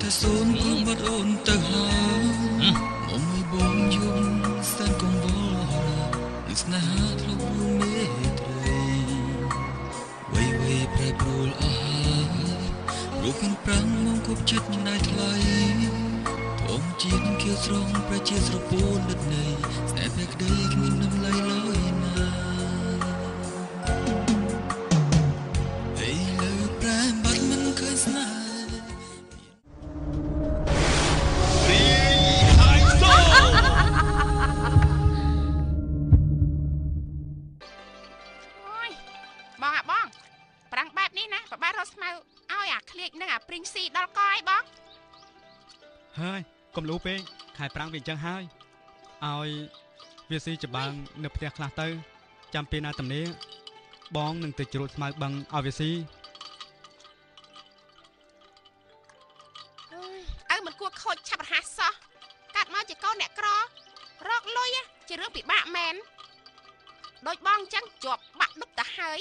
តែសូនព្រមបាត់អូនទៅហើយមុំឲ្យបងយំសែនកង្វល់នឹងស្នេហាធ្លាប់រួមមេត្រីវៃវៃប្រែប្រួលអស់ហើយរូបមានប្រាំងមកគប់ចិត្តណៃថ្លៃធម្មជាតិខៀវស្រងប្រជាស្រពោនដិតនៃស្នេហ៍ពេលក្តីគ្មានតម្លៃឡើយណាឥឡូវប្រែបាត់មិនឃើញស្នេហ៍ហើយកុំលូពេកខែប្រាំងវាអញ្ចឹងហើយឲ្យវាស៊ីច្បាំងនៅផ្ទះខ្លះទៅចាំពេលណាទំនេរបងនឹងទៅជ្រូតស្មៅបឹងឲ្យវាស៊ីឪមិនគួរខូចឆាប់រហ័សសោះកាត់មកជាកូនអ្នកក្ររកលុយជារឿងពិបាកមែនដូចបងអញ្ចឹងជាប់បាក់ឌុបទៅហើយ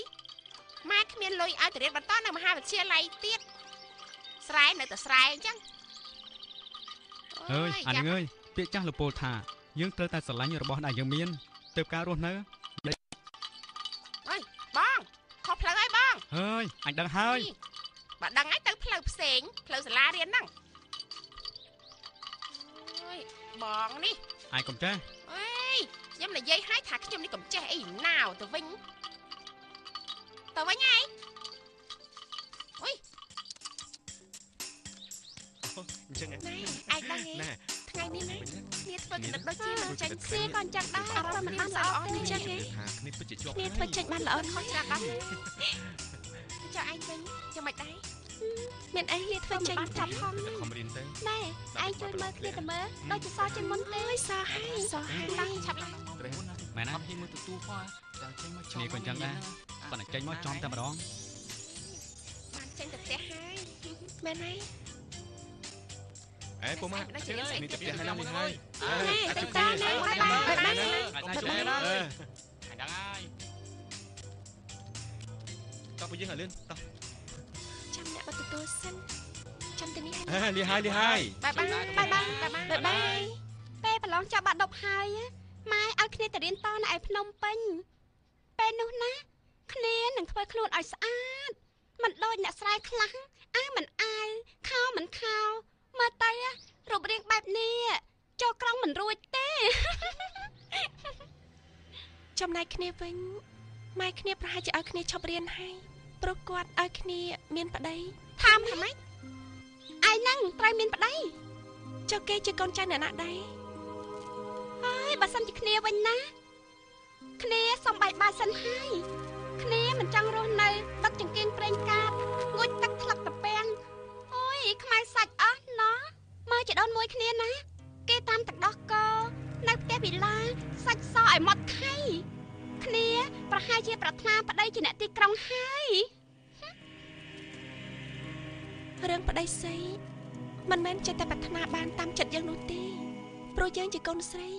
ម៉ែគ្មានលុយឲ្យទៅរៀនបន្តនៅមហាវិទ្យាល័យទៀតស្រែនៅតែស្រែអញ្ចឹងអើយអានឹងអើយពាក្យចាស់លោកពោលថាយើងត្រូវតែស្រឡាញ់របស់ដែលយើងមានទើបការរស់នៅអើយបងខុសផ្លូវហើយបងហើយអញដឹងហើយបើដឹងហើយទៅផ្លូវផ្សេងផ្លូវសាលារៀនហ្នឹងអើយបងនេះឯងកុំចេះអើយខ្ញុំនិយាយឲ្យថាខ្ញុំនេះកុំចេះអីណាវទៅវិញទៅវិញហើយអុយអញ្ចឹងណែឯងដឹងទេថ្ងៃនេះណាគ្នាធ្វើគណិតដូចជាមិនចេញគ្នាក៏អញ្ចឹងដែរអត់មិនបានល្អទេអញ្ចឹងទេថាគ្នាពិតជាជាប់គ្នាធ្វើចេញបានល្អខុសច្រើនដល់ចុះឯងវិញចាំមិនដែរមានអីគ្នាធ្វើចេញចាប់ផងខំរៀនទៅណែឯងជួយមើលគ្នាទៅមើលដូចជាសជាងមុនទេសហើយសហើយតាំងឆាប់ឡើងមែនណាអត់ហ៊ានមើលទទួលផងដល់ចេញមកចំនេះក៏អញ្ចឹងដែរប៉ុន្តែចេញមកចំតែម្ដងបានចេញទៅផ្ទះហើយមែនហើយអេពូម៉ានេះទៅផ្ទះហើយណាមួយហើយអេតាណាបាយបាយបាយបាយដឹងហើយតោះពួកយើងឲ្យលឿនតោះចាំអ្នកបាត់ទទួលសិនចាំទៅនេះហើយលីហើយលីហើយបាយបាយបាយបាយបាយបាយពេលប្រឡងចាប់បាក់ដប់ហើយម៉ែឲ្យគ្នាទៅរៀនតនៅឯភ្នំពេញពេលនោះណាគ្នានឹងធ្វើខ្លួនឲ្យស្អាតមិនដូចអ្នកស្រែខ្លះអាមិនអាវខោមិនខោមើលទៅរូបរាងបែបនេះចូលក្រុងមិនរួចទេចំណែកគ្នាវិញម៉ែគ្នាប្រហែលជាឲ្យគ្នាឈប់រៀនហើយព្រោះគាត់ឲ្យគ្នាមានប្តីថាម៉េចឯងហ្នឹងត្រូវមានប្តីចុះគេជាកូនចៅអ្នកណាដែរហើយបើសិនជាគ្នាវិញណាគ្នាសុំបែកបាក់សិនហើយគ្នាមិនចង់រស់នៅដុតចង្គៀងប្រេងកាតងូតទឹកថ្លឹកត្រពាំងអូយខ្មៅសាច់អស់ណោះមើលចដូនមួយគ្នាណាគេតាមទឹកដោះកនៅផ្ទះវិឡាសាច់សឲ្យម៉ត់ខៃគ្នាប្រហែលជាប្រាថ្នាប្តីជាអ្នកទីក្រុងហើយរឿងប្តីស្រីមិនមែនចេះតែប្រាថ្នាបានតាមចិត្តយើងនោះទេព្រោះយើងជាកូនស្រី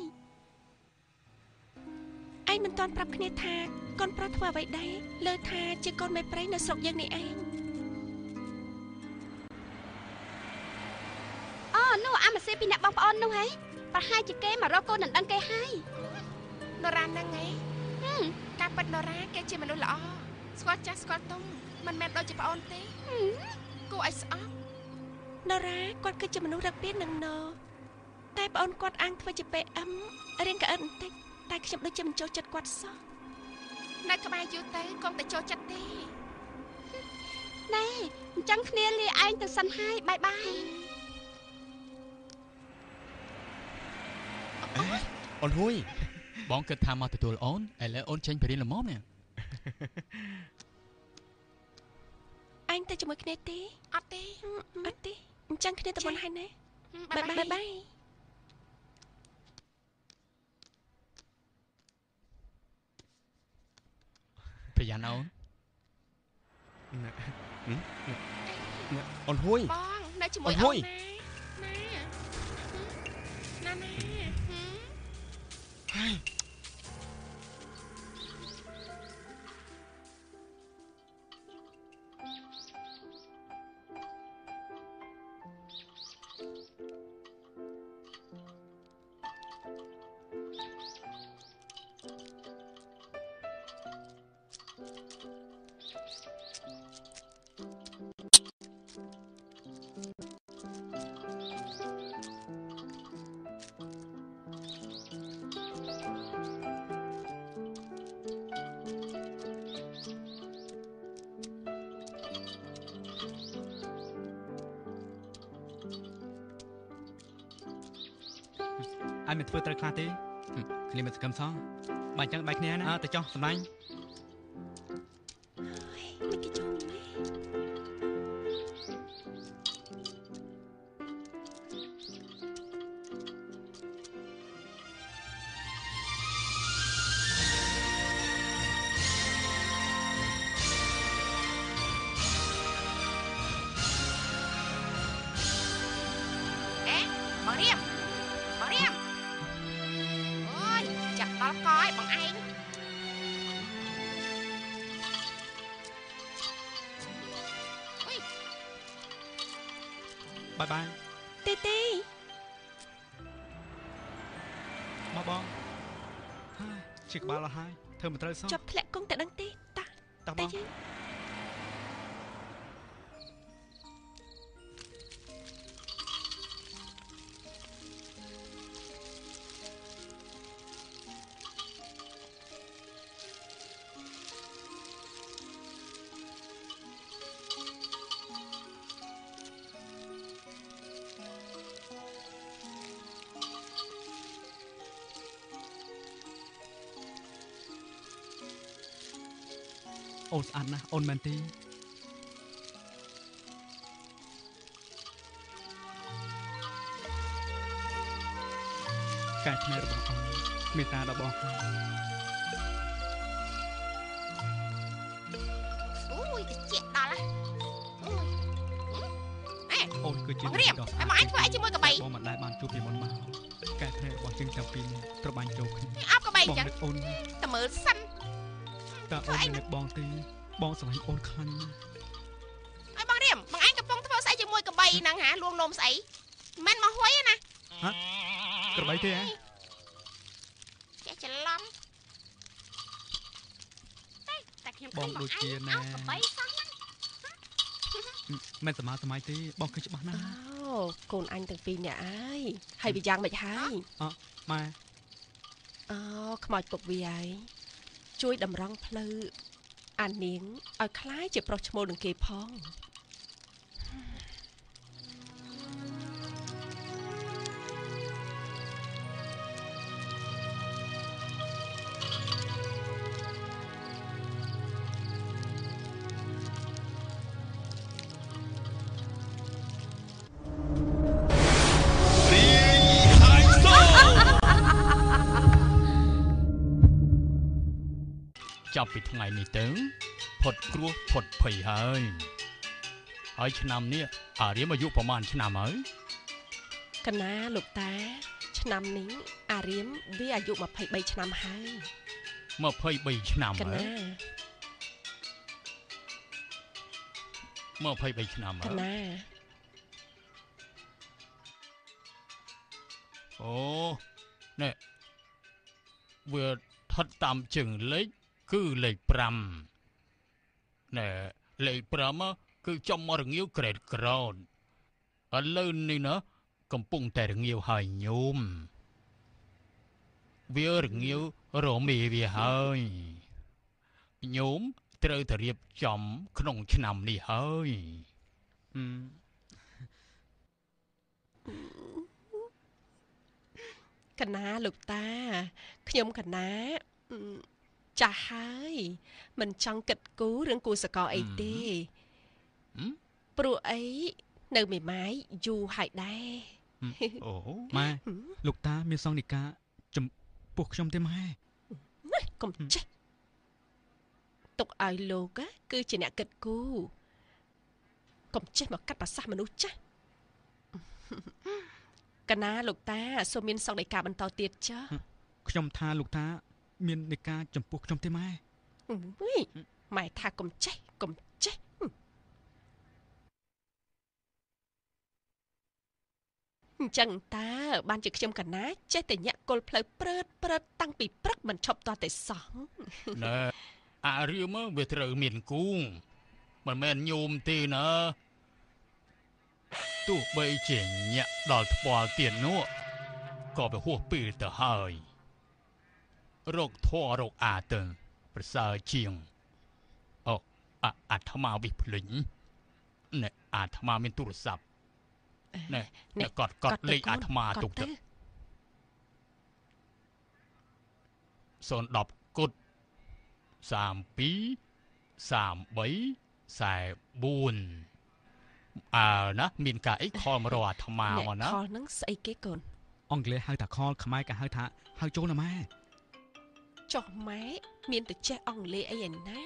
ឯងមិនទាន់ប្រាប់គ្នាថាកូនប្រុសធ្វើអ្វីដែរលើថាជាកូនមេព្រៃនៅស្រុកយើងនេះឯងអូនោះអាម៉ាស៊ីពីអ្នកបងប្អូននោះហីប្រហែលជាគេមករកកូនដណ្ដឹងគេហើយនរ៉ាហ្នឹងហីការពិតនរ៉ាគេជាមនុស្សល្អស្គាល់ចាស់ស្គាល់ទុំមិនមែនដូចជាប្អូនទេគួរឲ្យស្អប់នរ៉ាគាត់គឺជាមនុស្សរឹកពៀននឹងណតែប្អូនគាត់អាងធ្វើជា PM រៀងកអិតបន្តិចតែខ្ញុំដូចជាមិនចូលចិត្តគាត់សោះនៅក្បែរយូរទៅកុំតែចូលចិត្តទេណែអញ្ចឹងគ្នាលាឯងទៅសិនហើយបាយបាយអូនហ៊ុយបងគិតថាមកទទួលអូនឥឡូវអូនចេញពីរៀនល្មមនេះឯងទៅជាមួយគ្នាទេអត់ទេអត់ទេអញ្ចឹងគ្នាទៅមុនហើយណាបាយបាយបាយប្រយ័ត្នអូនអូនហ៊ុយបងនៅជាមួយអូនណាណាណាហើយ អញមិនធ្វើត្រូវខ្លះទេគ្នាមិនសកម្មសោះបើអញ្ចឹងបែកគ្នាណាទៅចោះសម្លាញ់មិនគេចូលម៉េអេបងរៀមបងរៀមអូយចាប់ដល់កឲ្យបងឯងអុយបាយបាយទេទេមកបងហើយជាក្បាលអស់ហើយធ្វើមិនត្រូវសោះចាប់ធ្លាក់គង់តែដឹងទេតាតោះបងអូនស្អាតណាស់អូនមែនទេកែភ្នែករបស់អូនមេត្តាដល់បងហើយអូយតិចដល់អូយអេអូនគឺជារៀមហើយមកអញធ្វើអីជាមួយកបីបងមិនដែលបានជួបពីមុនមកកែភ្នែករបស់យើងទាំងពីរត្រូវបាញ់ចូលគ្នាអប់កបីអញ្ចឹងអូនតែមើលសិនតើអូនមិននឹកបងទេបងស្រឡាញ់អូនខ្លាំងណាស់អើបងរៀមបងឯងកំពុងធ្វើស្អីជាមួយកបីហ្នឹងហាលួងលោមស្អីមិនមកហួយណាហ៎ក្របីទេហ៎ចេះច្រឡំតែតែខ្ញុំបងដូចជាណាកបីសោះហ្នឹងមិនសម័យទេបងឃើញច្បាស់ណាស់អូកូនអញទាំងពីរនាក់ហើយហើយវាយ៉ាងមិនហើយអម៉ែអូខ្មោចពុកវាហើយជួយតម្រង់ផ្លូវអានាងឲ្យคล้ายជាប្រុសឈ្មោលនឹងគេផងចាប់ពីថ្ងៃនេះទៅផុតគ្រោះផុតភ័យហើយហើយឆ្នាំនេះអារៀមអាយុប្រហែលឆ្នាំហើយកណាលោកតាឆ្នាំនេះអារៀមវាអាយុ23ឆ្នាំហើយ23ឆ្នាំកណា23ឆ្នាំកណាអូនេះវាថត់តាមជើងលេខគឺលេខ5ណែលេខ5គឺចំមករងាវក្រេតក្រោនឥឡូវនេះណាកំពុងតែរងាវហើយញោមវារងាវរមីវាហើយញោមត្រូវតែរៀបចំក្នុងឆ្នាំនេះហើយ កណាលោកតាខ្ញុំកណាចាស់ហើយមិនចង់គិតគូររឿងគូសកលអីទេព្រោះអីនៅមេម៉ាយយូរហើយដែរអូម៉ែលោកតាមានសង្ឃនិកាចំពោះខ្ញុំទេម៉ែណាកុំចេះទុកឲ្យលោកគឺជាអ្នកគិតគូរកុំចេះមកកាត់ប្រសាសន៍មនុស្សចាស់កណាលោកតាសូមមានសង្ឃនិកាបន្តទៀតចា៎ខ្ញុំថាលោកតាមាននិកាចំពោះខ្ញុំទេម៉ែម៉ែថាកុំចេះកុំចេះអញ្ចឹងតើបានជាខ្ញុំកណាចេះតែញាក់គល់ផ្លូវព្រឺតព្រឺតតាំងពីព្រឹកមិនឈប់តតែសោះណែ អារៀមវាត្រូវមានគូមិនមែនញោមទេណាទោះបីជាញាក់ដល់ថ្ពាល់ទៀតនោះក៏វាហួសពេលទៅហើយរកធររកអាទៅប្រសើរជាងអូអាត្មាវិភ្លេចណែអាត្មាមានទូរស័ព្ទណែកត់លេខអាត្មាទុកទៅ010គុត32 33 44អើណាមានការអីខលមករកអាត្មាមកណាខលហ្នឹងស្អីគេកូនអង់គ្លេសហៅថាខលខ្មែរក៏ហៅថាហៅចូលណាម៉ែចុះម៉ែមានទៅចេះអង់គ្លេសអីឯណា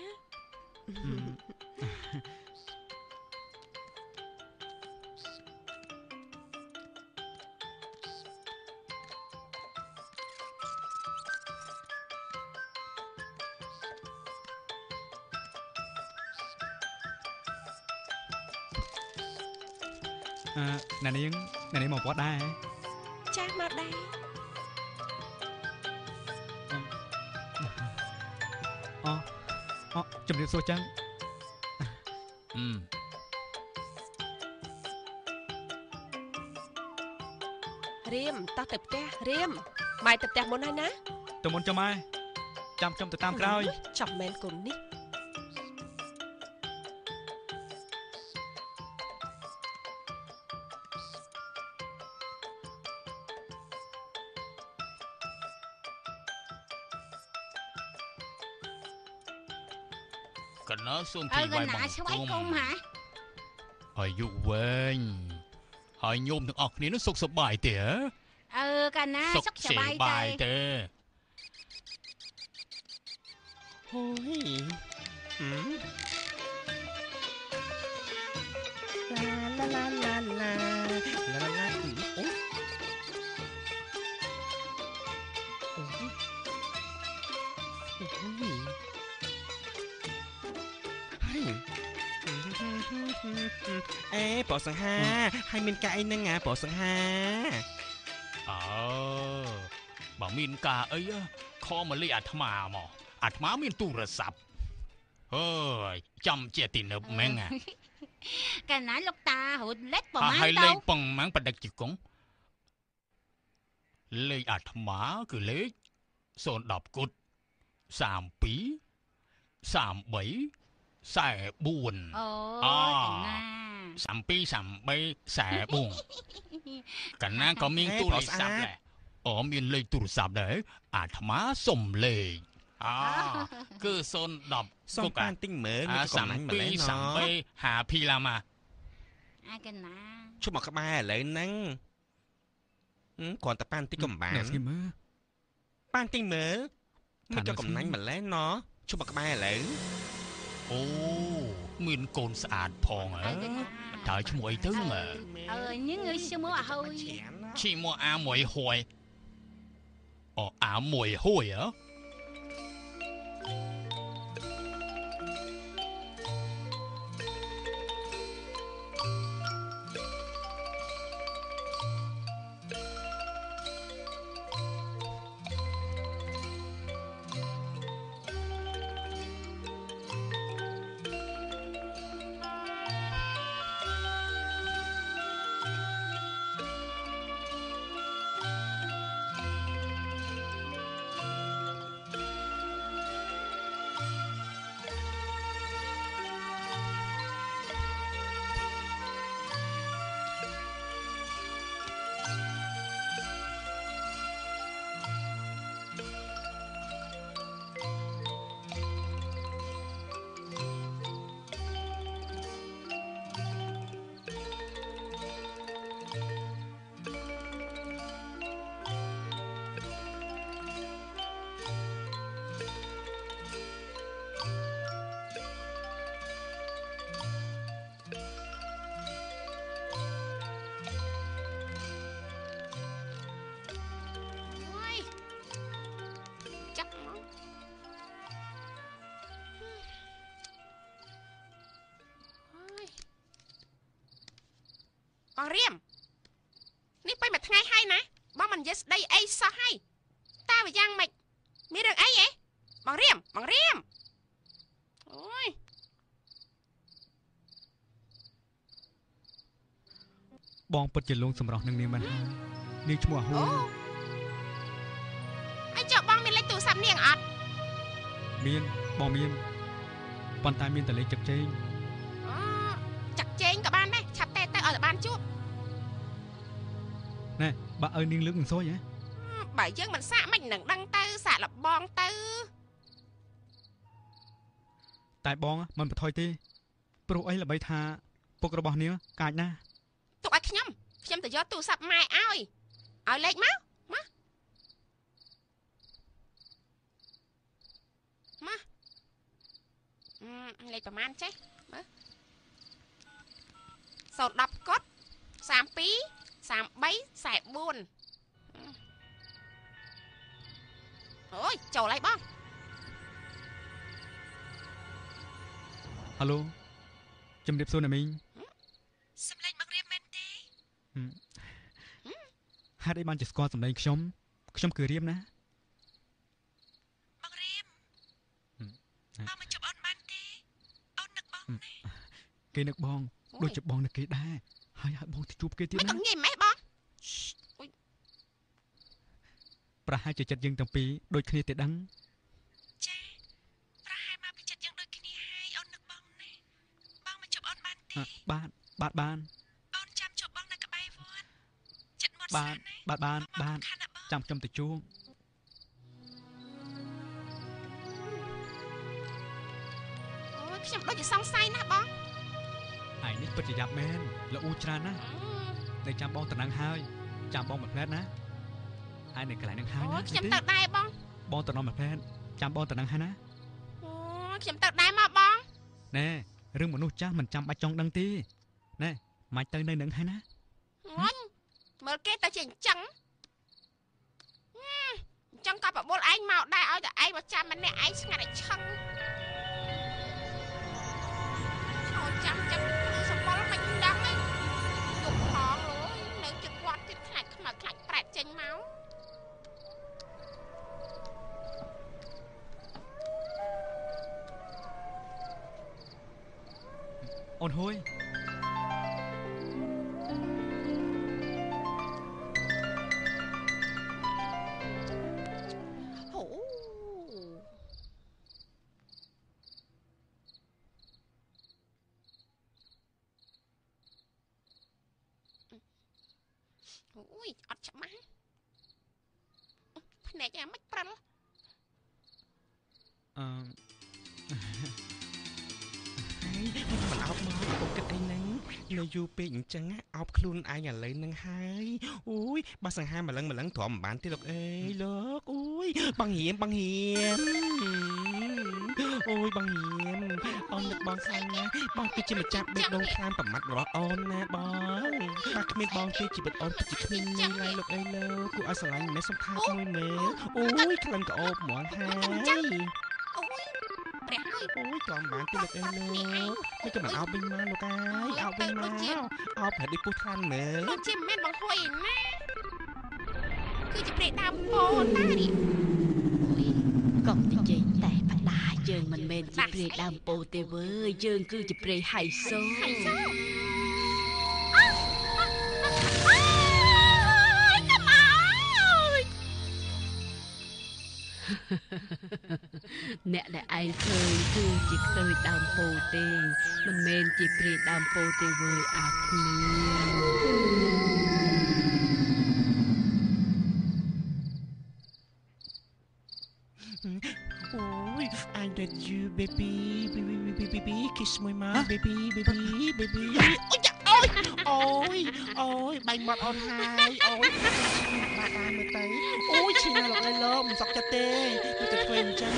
អ្នកនាងអ្នកនាងមកវត្តដែរចាស់មកដែរអូជំរាបសួរចឹងរៀមតោះទៅផ្ទះរៀមម៉ែទៅផ្ទះមុនហើយណាទៅមុនចាំម៉ែចាំខ្ញុំទៅតាមក្រោយចាំមែនកូននេះកណាសូមទីវាយបង្គំហាអាយុវែងហើយញោមទាំងអស់គ្នានោះសុខសប្បាយទេអឺកណាសុខសប្បាយទេហូយឡាឡាឡាឡាឡាឡាឡាអូអេប្រុសសង្ហាហើយមានការអីហ្នឹងអាប្រុសសង្ហាអើបើមានការអីខមកលេខអាត្មាមកអាត្មាមានទូរស័ព្ទហើយចាំជាទីនឹបមែងកាលណាលោកតារត់លេខប្រមាណទៅហើយលេខប៉ុងម៉ាំងបដិកជង្គង់លេខអាត្មាគឺលេខ010គុត32 33 44អូកណា32 33 44កណាក៏មានទូរស័ព្ទដែរអូមានលេខទូរស័ព្ទដែរអាត្មាសុំលេខអគឺ010សុំបានទិញមើលមានកំណាញ់ម្លេះណ 33ហាភីឡាម៉ាអាកណាជុំមកក្បែរឥឡូវហ្នឹងគ្រាន់តែប៉ានតិចក៏មិនបានប៉ានទិញមើលមានកំណាញ់ម្លេះណជុំមកក្បែរឥឡូវអូមានកូនស្អាតផងហ៎តើឈ្មោះអីទៅអឺញងឈ្មោះអាហួយឈ្មោះអាមួយហួយអូអាមួយហួយហ៎ បងរៀមនេះไปមួយថ្ងៃហើយណាបងមិននិយាយស្ដីអីសោះហើយតើវាយ៉ាងម៉េចមានរឿងអីហ៎បងរៀមបងរៀម បងពិតជាលងសម្រស់នឹងនាងមែនហើយនាងឈ្មោះអាហួយ ហើយចុះបងមានលេខទូរស័ព្ទនាងអត់មានបងមានប៉ុន្តែមានតែលេខចឹកជេងអូចឹកជេងក៏បានដែរឆាប់តែទៅឲ្យតែបានជួបណែបើឲ្យនាងលើកនឹងសុយហ៎បើយើងមិនសាកមិននឹងដឹងទៅសាកលបងទៅតែបងមិនបន្ថយទេព្រោះអីល្បីថាពុករបស់នាងកាចណាស់ទុកឲ្យខ្ញុំខ្ញុំទៅយកទូរស័ព្ទម៉ែឲ្យឲ្យលេខមកមកមកលេខប្រហែលចេះមើល010កុដ32 33 44អូយចូលហើយបងហៅឡូជំរាបសួរណាមីងសំឡេងបងរៀបមែនទេហេតុអីបានជាស្គាល់សំឡេងខ្ញុំខ្ញុំគឺរៀបណាបងរៀបបងមកជួបអូនបានទេអូននឹកបងណាគេនឹកបងដូចជាបងនឹកគេដែរហើយឲ្យបងទៅជួបគេទៀតណាមិនងាយម៉េះបងប្រហែលជាចិត្តយើងទាំងពីរដូចគ្នាទេដឹងចាប្រហែលមកពីចិត្តយើងដូចគ្នាហើយអូននឹកបងណាបងមកជួបអូនបានទេបាទបាទបានអូនចាំជួបបងនៅក្បែរវត្តចិត្តមាត់បាទបាទបានបាទចាំខ្ញុំទៅជួបអូយខ្ញុំដូចជាសង្ស័យណាស់បងឯនេះពិតជាយ៉ាប់មែនល្អូច្រើនណាស់តែចាំបងតំណឹងហើយចាំបងមួយផ្លែតណាហើយនៅកន្លែងហ្នឹងហើយណាខ្ញុំទៅដែរបងបងតំណមួយផ្លែតចាំបងតំណឹងហើយណាអូខ្ញុំទៅដែរមកបងណែរឿងមនុស្សចាស់មិនចាំបាច់ចង់ដឹងទេណែមិនទៅនៅនឹងហើយណាអូយមើលគេទៅជាអញ្ចឹងអញ្ចឹងក៏បបួលឯងមកដែរឲ្យតែឯងមកចាំម្នាក់ឯងស្ងាត់ឲ្យឆឹងឈរចាំចាំព្រឺសម្បុរមិនដឹងឯងយប់ផងអូយនៅជិតវត្តទៀតខ្លាចខ្មៅខ្លាចប្រែតចេញមកអូនហួយអូយអត់ច្បាស់ភ្នែកយ៉ាងម៉េចព្រិលអឺមិនអោបមកកុំគិតអីហ្នឹងនៅយូរពេកអញ្ចឹងអោបខ្លួនឯងឥឡូវហ្នឹងហើយអូយបើសង្ហាម្លឹងម្លឹងទ្រាំមិនបានទេលោកអេលោកអូយបងហៀមបងហៀមអូយបងហៀមអូននឹកបងខ្លាំងណាស់បងគឺជាម្ចាស់បេះដូងខ្លាំងប្រមាត់របស់អូនណាបងបើគ្មានបងទេជីវិតអូនគឺជាគ្មានន័យឡើយលោកអេលោកគួរឲ្យស្រឡាញ់ម្លេះសុំថាមួយមើលអូយក្លិនក្អូបហ្មងហើយព្រះហើយអូយទ្រាំបានទេលោកអេលោកមិនក៏មិនអោបវិញមកលោកអើយអោបវិញមកអោបប្រហែលដូចពុះថ្លានមើលដូចជាមិនមែនបងហួយឯណាគឺជាព្រៃដើមពោតានេះអូយកុំនិយាយតែបដាយើងមិនមែនជាព្រៃដើមពោទេវើយើងគឺជាព្រៃហៃសូហៃសូអ្នកដែលឯងឃើញគឺជាខ្ទើយដើមពោទេមិនមែនជាព្រៃដើមពោទេវើយអាគ្នាអូយ I love you baby baby baby baby kiss my mom baby baby baby អូយអូយអូយបាញ់មាត់អូនហើយអូយបាក់ដែរមើលទៅអូយឈឺណាស់លោកអើយលោកមិនសុខចិត្តទេមិនទៅធ្វើអញ្ចឹង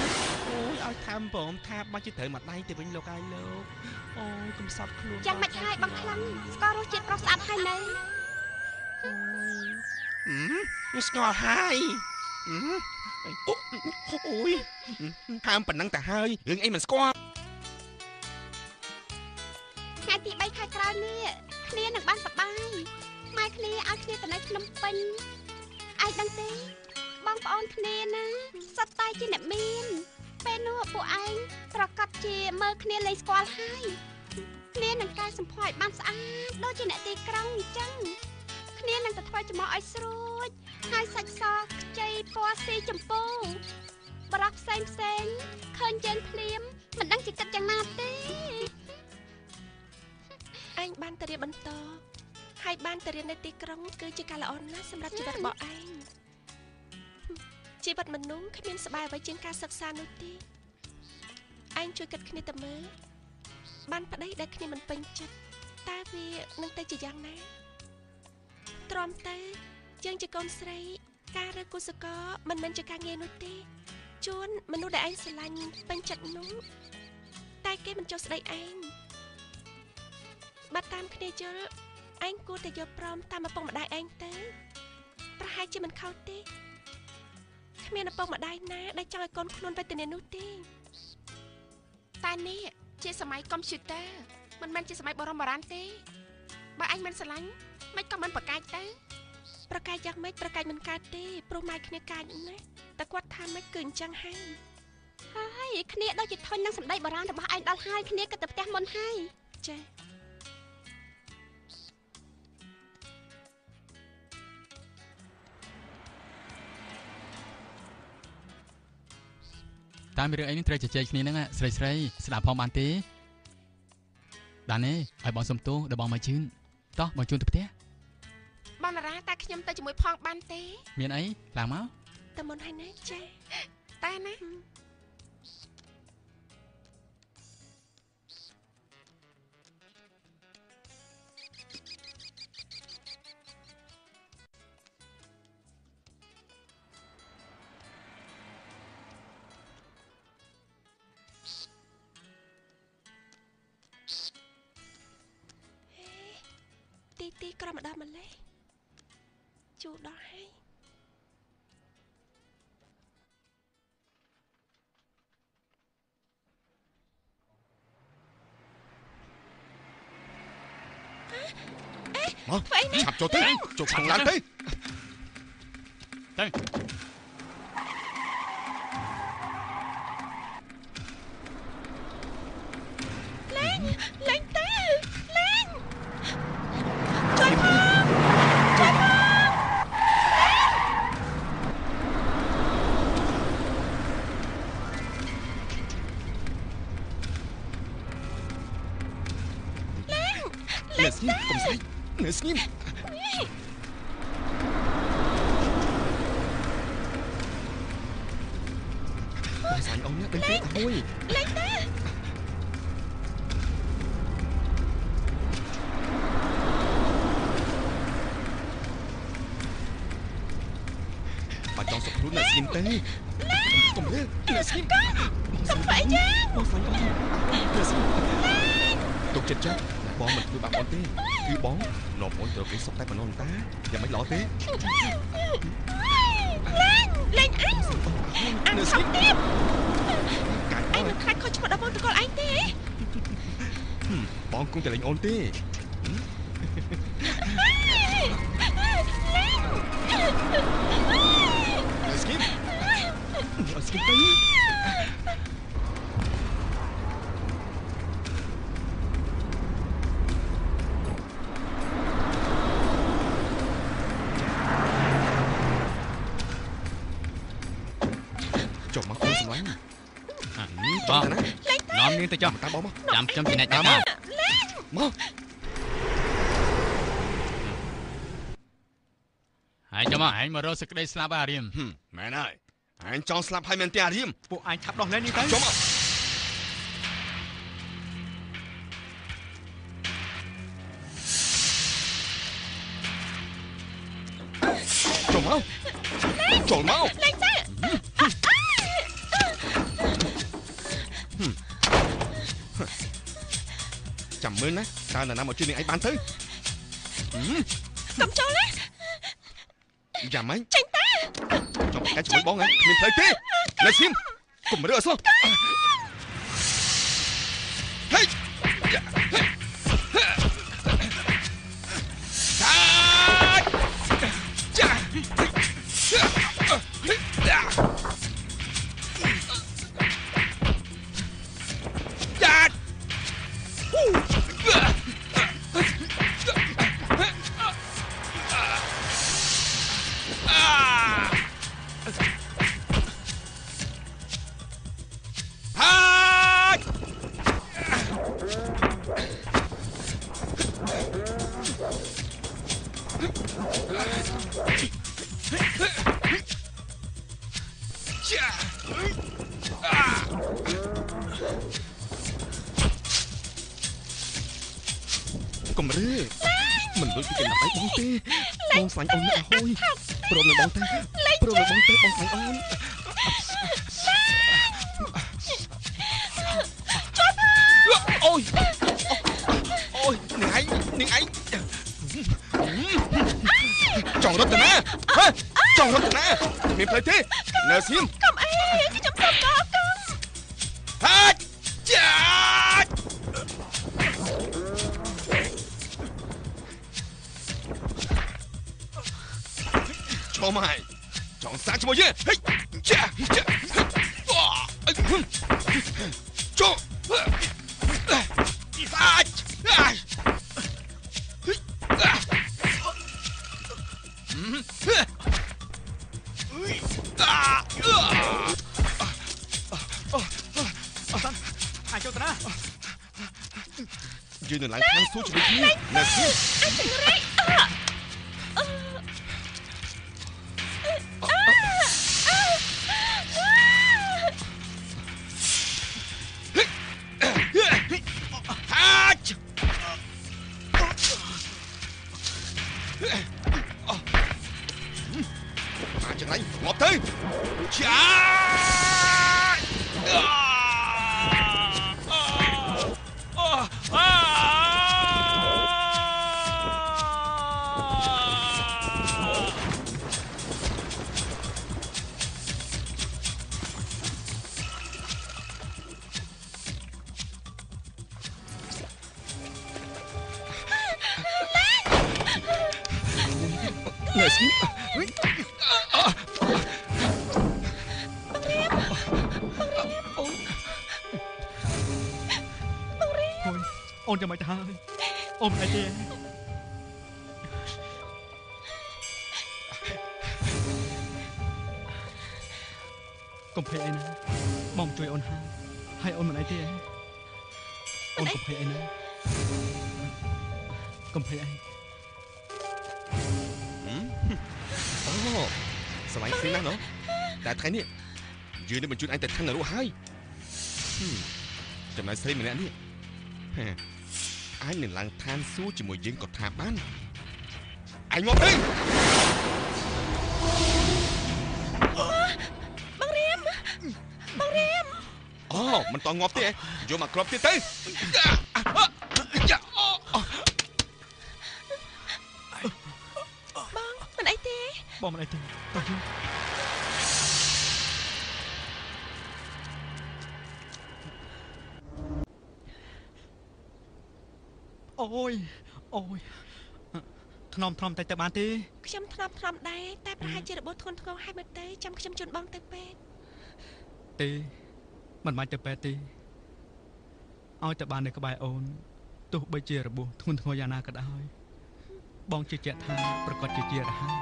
អូយឲ្យថែមព្រមថាបាច់ជាត្រូវមកដៃទៅវិញលោកអើយលោកអូយកំសត់ខ្លួនចាំមិនហើយបងខ្លាំងស្គាល់រសជាតិប្រុសស្អាតហើយនៅអូយស្គាល់ហើយអូយថែមប៉ុណ្ណឹងទៅហើយរឿងអីមិនស្គាល់ថ្ងៃទី3ខែក្រោយនេះគ្នានឹងបានសប្បាយម៉ែគ្នាឲ្យគ្នាទៅនៅភ្នំពេញឯងដឹងទេបងប្អូនគ្នាណាសុទ្ធតែជាអ្នកមានពេលនោះពួកឯងប្រកាសជាមើលគ្នាលែងស្គាល់ហើយ គ្នានឹងកែសម្ផស្សឲ្យបានស្អាតដូចជាអ្នកទីក្រុងអញ្ចឹងគ្នានឹងទៅធ្វើច្មោះឲ្យស្រួចហើយសាច់សខ្ចីពណ៌ស៊ីចម្ពូបរោះផ្សេងផ្សេងឃើញយើងភ្លាមមិនដឹងជាគិតយ៉ាងណាទេឯងបានទៅរៀនបន្តហើយបានទៅរៀននៅទីក្រុងគឺជាការល្អណាស់សម្រាប់ជីវិតរបស់ឯងជីវិតមនុស្សគ្មានស្បែកអ្វីជាងការសិក្សានោះទេឯងជួយគិតគ្នាទៅមើលបានប្តីដែលគ្នាមិនពេញចិត្តតើវានឹងទៅជាយ៉ាងណាទ្រាំទៅយើងជាកូនស្រីការរើគូសកលមិនមែនជាការងាយនោះទេជួនមនុស្សដែលឯងស្រឡាញ់ពេញចិត្តនោះតែគេមិនចុះស្ដីឯងបើតាមគ្នាយល់ឯងគួរតែយល់ព្រមតាមឪពុកម្ដាយឯងទៅប្រហែលជាមិនខុសទេគ្មានឪពុកម្ដាយណាដែលចង់ឲ្យកូនខ្លួនវេទនានោះទេតែនេះជាសម័យកុំព្យូទ័រមិនមែនជាសម័យបរមបុរាណទេបើអញមិនស្រឡាញ់មិនក៏មិនប្រកែកទៅប្រកែកយ៉ាងម៉េចប្រកែកមិនកើតទេព្រោះម៉ែគ្នាកាចណាស់តែគាត់ថាម៉េចគឺអញ្ចឹងហើយហើយគ្នាដូចជាធុញនឹងសម្ដីបុរាណរបស់ឯងដល់ហើយគ្នាគិតទៅផ្ទះមុនហើយចា៎ តាមរឿងអីនេះត្រូវជជែកគ្នាហ្នឹងស្រីស្រីស្ដាប់ផងបានទេដានទេឲ្យបងសុំទោសដល់បងមកជឿនតោះបងជូនទៅផ្ទះបងតារាតើខ្ញុំទៅជាមួយផងបានទេមានអីឡើងមកទៅមុនហើយណាចាតែណាទីក្រមដល់ម្លេះជូរដល់ហើយមកឆាប់ចូលទៅចូលក្នុងឡានទៅទៅលែងលែងទៅលែងជួយផងជួយផងលែងលែង ទៅកុំស្អីនៅស្ងៀមបងស្លាញ់អូននេះដឹងទេអាមួយលែងទៅបើចង់សុខខ្លួននៅស្ងៀមទេកុំលើនៅស្ងៀមកុំធ្វើអីចឹងបងស្លាញ់អូននៅស្ងៀមទុកចិត្តចាស់បងមិនធ្វើបាបអូនទេគឺបងនាំអូនទៅគេសុកតែប៉ុណ្ណោះតាយ៉ាងមិនល្អទេលែងលែងអញអញខំទៀតអញមិនខ្លាចខុសឈ្មោះដល់បងតកលឯងទេបងគង់តែលេងអូនទេលែងស្គីមស្គីមទៅចុះមកអូនសម្លាញ់ បងនាំនាងទៅចុះតាមបងមកចាំខ្ញុំជាអ្នកចាត់ការមកហើយចាំមកឯងមករកសេចក្តីស្លាប់អារៀមមែនហើយឯងចង់ស្លាប់ហើយមែនទេអារៀមពួកឯងឆាប់ដោះលែងនេះទៅចុះមកចុះមកចូលមកលែងទៅចាំមើលណាតើនរណាមកជួយនាងឯងបានទៅកុំចូលណាយ៉ាងម៉េចចេញទៅចង់តែជាមួយបងហ៎គ្មានផ្លូវទេលេសៀមកុំរើអសោះហេចាចាចា កុំរើមិនលួចពីកណ្ដាប់ដៃបងទេបងស្លាញ់អូនណាស់អើយព្រមនឹងបងទេព្រមនឹងបងទេបងស្លាញ់អូនអូយអូយនាងឯងចង់រត់ទៅណាហេចង់រត់ទៅណាមានផ្លូវទេនៅសៀមកុំអីខ្ញុំសុំកុំហាច់ចាឈរមកចង់សាជាមួយយើងហេចាចាចុះអាចអាចចូលទៅណាយើងនៅឡើងខាងសួរជាមួយគ្នានៅសៀអាចចង្រៃអាចង្រៃងាប់ទៅចានៅស្ងៀមបងរៀមអូនចាំមិនទៅហើយអូនមិនអីទេកុំភ័យអីណាបងជួយអូនហើយហើយអូនមិនអីទេអូនកុំភ័យអីណាកុំភ័យអីអូស្រឡាញ់គ្នាណាស់ណោះតែថ្ងៃនេះយើងនឹងបញ្ជូនអញទៅឋាននរកហើយចំណែកស្រីម្នាក់នេះអញនឹងឡើងឋានសួគ៌ជាមួយយើងក៏ថាបានអញមកទៅបងរៀមបងរៀមអូមិនតងាប់ទេយកមកគ្រាប់ទៀតទៅបងមិនអីទេបងមិនអីទេតោះយើងអូយអូយថ្នមថ្នមតែទៅបានទេខ្ញុំថ្នមថ្នមដែរតែប្រហែលជារបួសធ្ងន់ធ្ងរហើយមើលទៅចាំខ្ញុំជូនបងទៅពេទ្យទេមិនបាច់ទៅពេទ្យទេឲ្យតែបាននៅក្បែរអូនទោះបីជារបួសធ្ងន់ធ្ងរយ៉ាងណាក៏ដោយបងជឿជាក់ថាប្រកាសជាជារហ័ស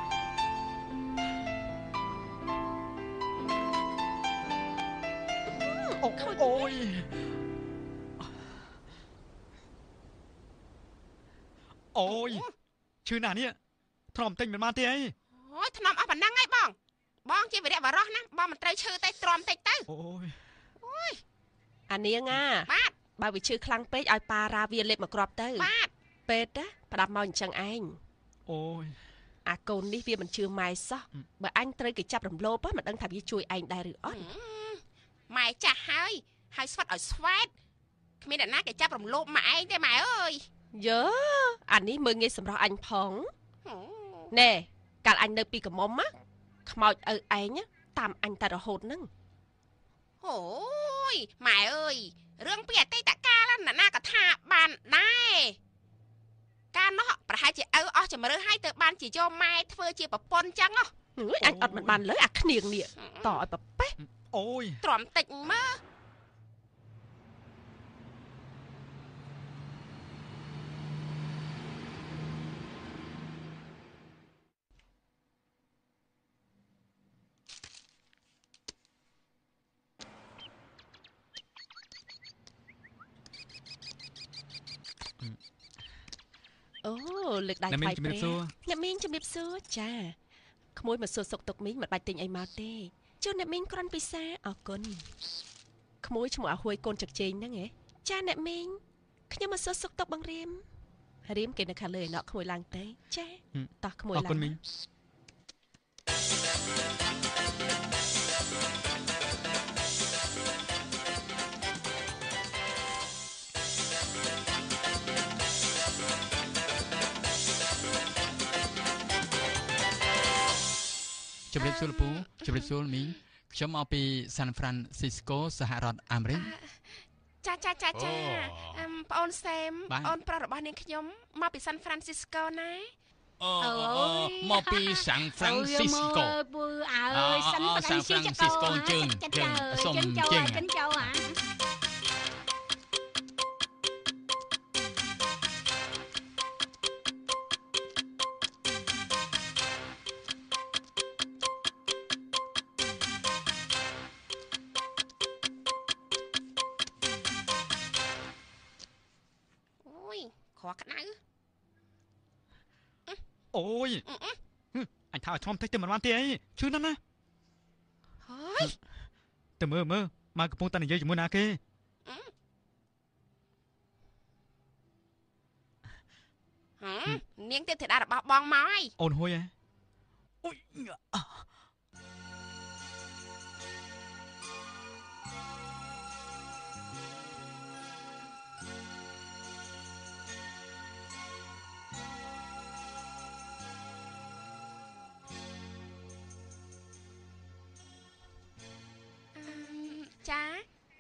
អូយអូយឈឺណាស់នេះថ្នមទិញមិនបានទេអីអូយថ្នមអស់ប៉ុណ្ណឹងហើយបងបងជាវីរៈបរោះណាបងមិនត្រូវឈឺទេទ្រាំតិចទៅអូយអូយអានាងអាបាទបើវាឈឺខ្លាំងពេកឲ្យប៉ារ៉ាវាលេបមកគ្រាប់ទៅបាទពេទ្យណាផ្ដាប់មកអញ្ចឹងឯងអូយអាកូននេះវាមិនជឿម៉ែសោះបើអញត្រូវគេចាប់រំលោភមិនដឹងថាវាជួយឯងដែរឬអត់ម៉ែចាស់ហើយហើយស្វិតឲ្យស្វែតគ្មានអ្នកណាគេចាប់រំលោភម៉ែឯងទេម៉ែអើយយើអានេះមើលងាយសម្រស់អញផងណែកាលអញនៅពីក្រមុំណាខ្មោចឪឯងតាមអញតែរហូតហ្នឹងអូយម៉ែអើយរឿងពីអតីតកាលណាណាក៏ថាបានដែរកាលនោះប្រហែលជាឪអស់ជំរឿហើយទៅបានជាយកម៉ែធ្វើជាប្រពន្ធចឹងហ៎អញអត់មិនបានលើអាគ្នៀងនេះតឲ្យប្រប៉េះអូយទ្រាំតិចមើល អូលើកដៃថ្លៃព្រះអ្នកមីងជំរាបសួរចាក្មួយមកសួរសុខទុក្ខមីងមិនបាច់ទិញអីមកទេជូនអ្នកមីងគ្រាន់ពិសាអរគុណក្មួយឈ្មោះអាហួយកូនចឹកជេងហ្នឹងហ៎ចាអ្នកមីងខ្ញុំមកសួរសុខទុក្ខបងរៀមរៀមគេនៅខាងលើឯណោះក្មួយឡើងទៅចាតោះក្មួយឡើងអរគុណមីងជំរាបសួរលោកពូជំរាបសួរមីងខ្ញុំមកពីសានហ្វ្រាន់ស៊ីស្កូសហរដ្ឋអាមេរិកចាចាចាចាប្អូនសែមប្អូនប្រុសរបស់នាងខ្ញុំមកពីសានហ្វ្រាន់ស៊ីស្កូណាអូមកពីសានហ្វ្រាន់ស៊ីស្កូពូអើយសានហ្វ្រាន់ស៊ីស្កូជើងសុំជើងចូលអាអូយអញថាឲ្យធំតិចទៅមិនបានទេអីឈឺណាស់ណាហើយទៅមើលមើលមកកំពុងតែនិយាយជាមួយណាគេហ៎នាងទៀតធីតារបស់បងមកហើយអូនហួយហ៎អូយចា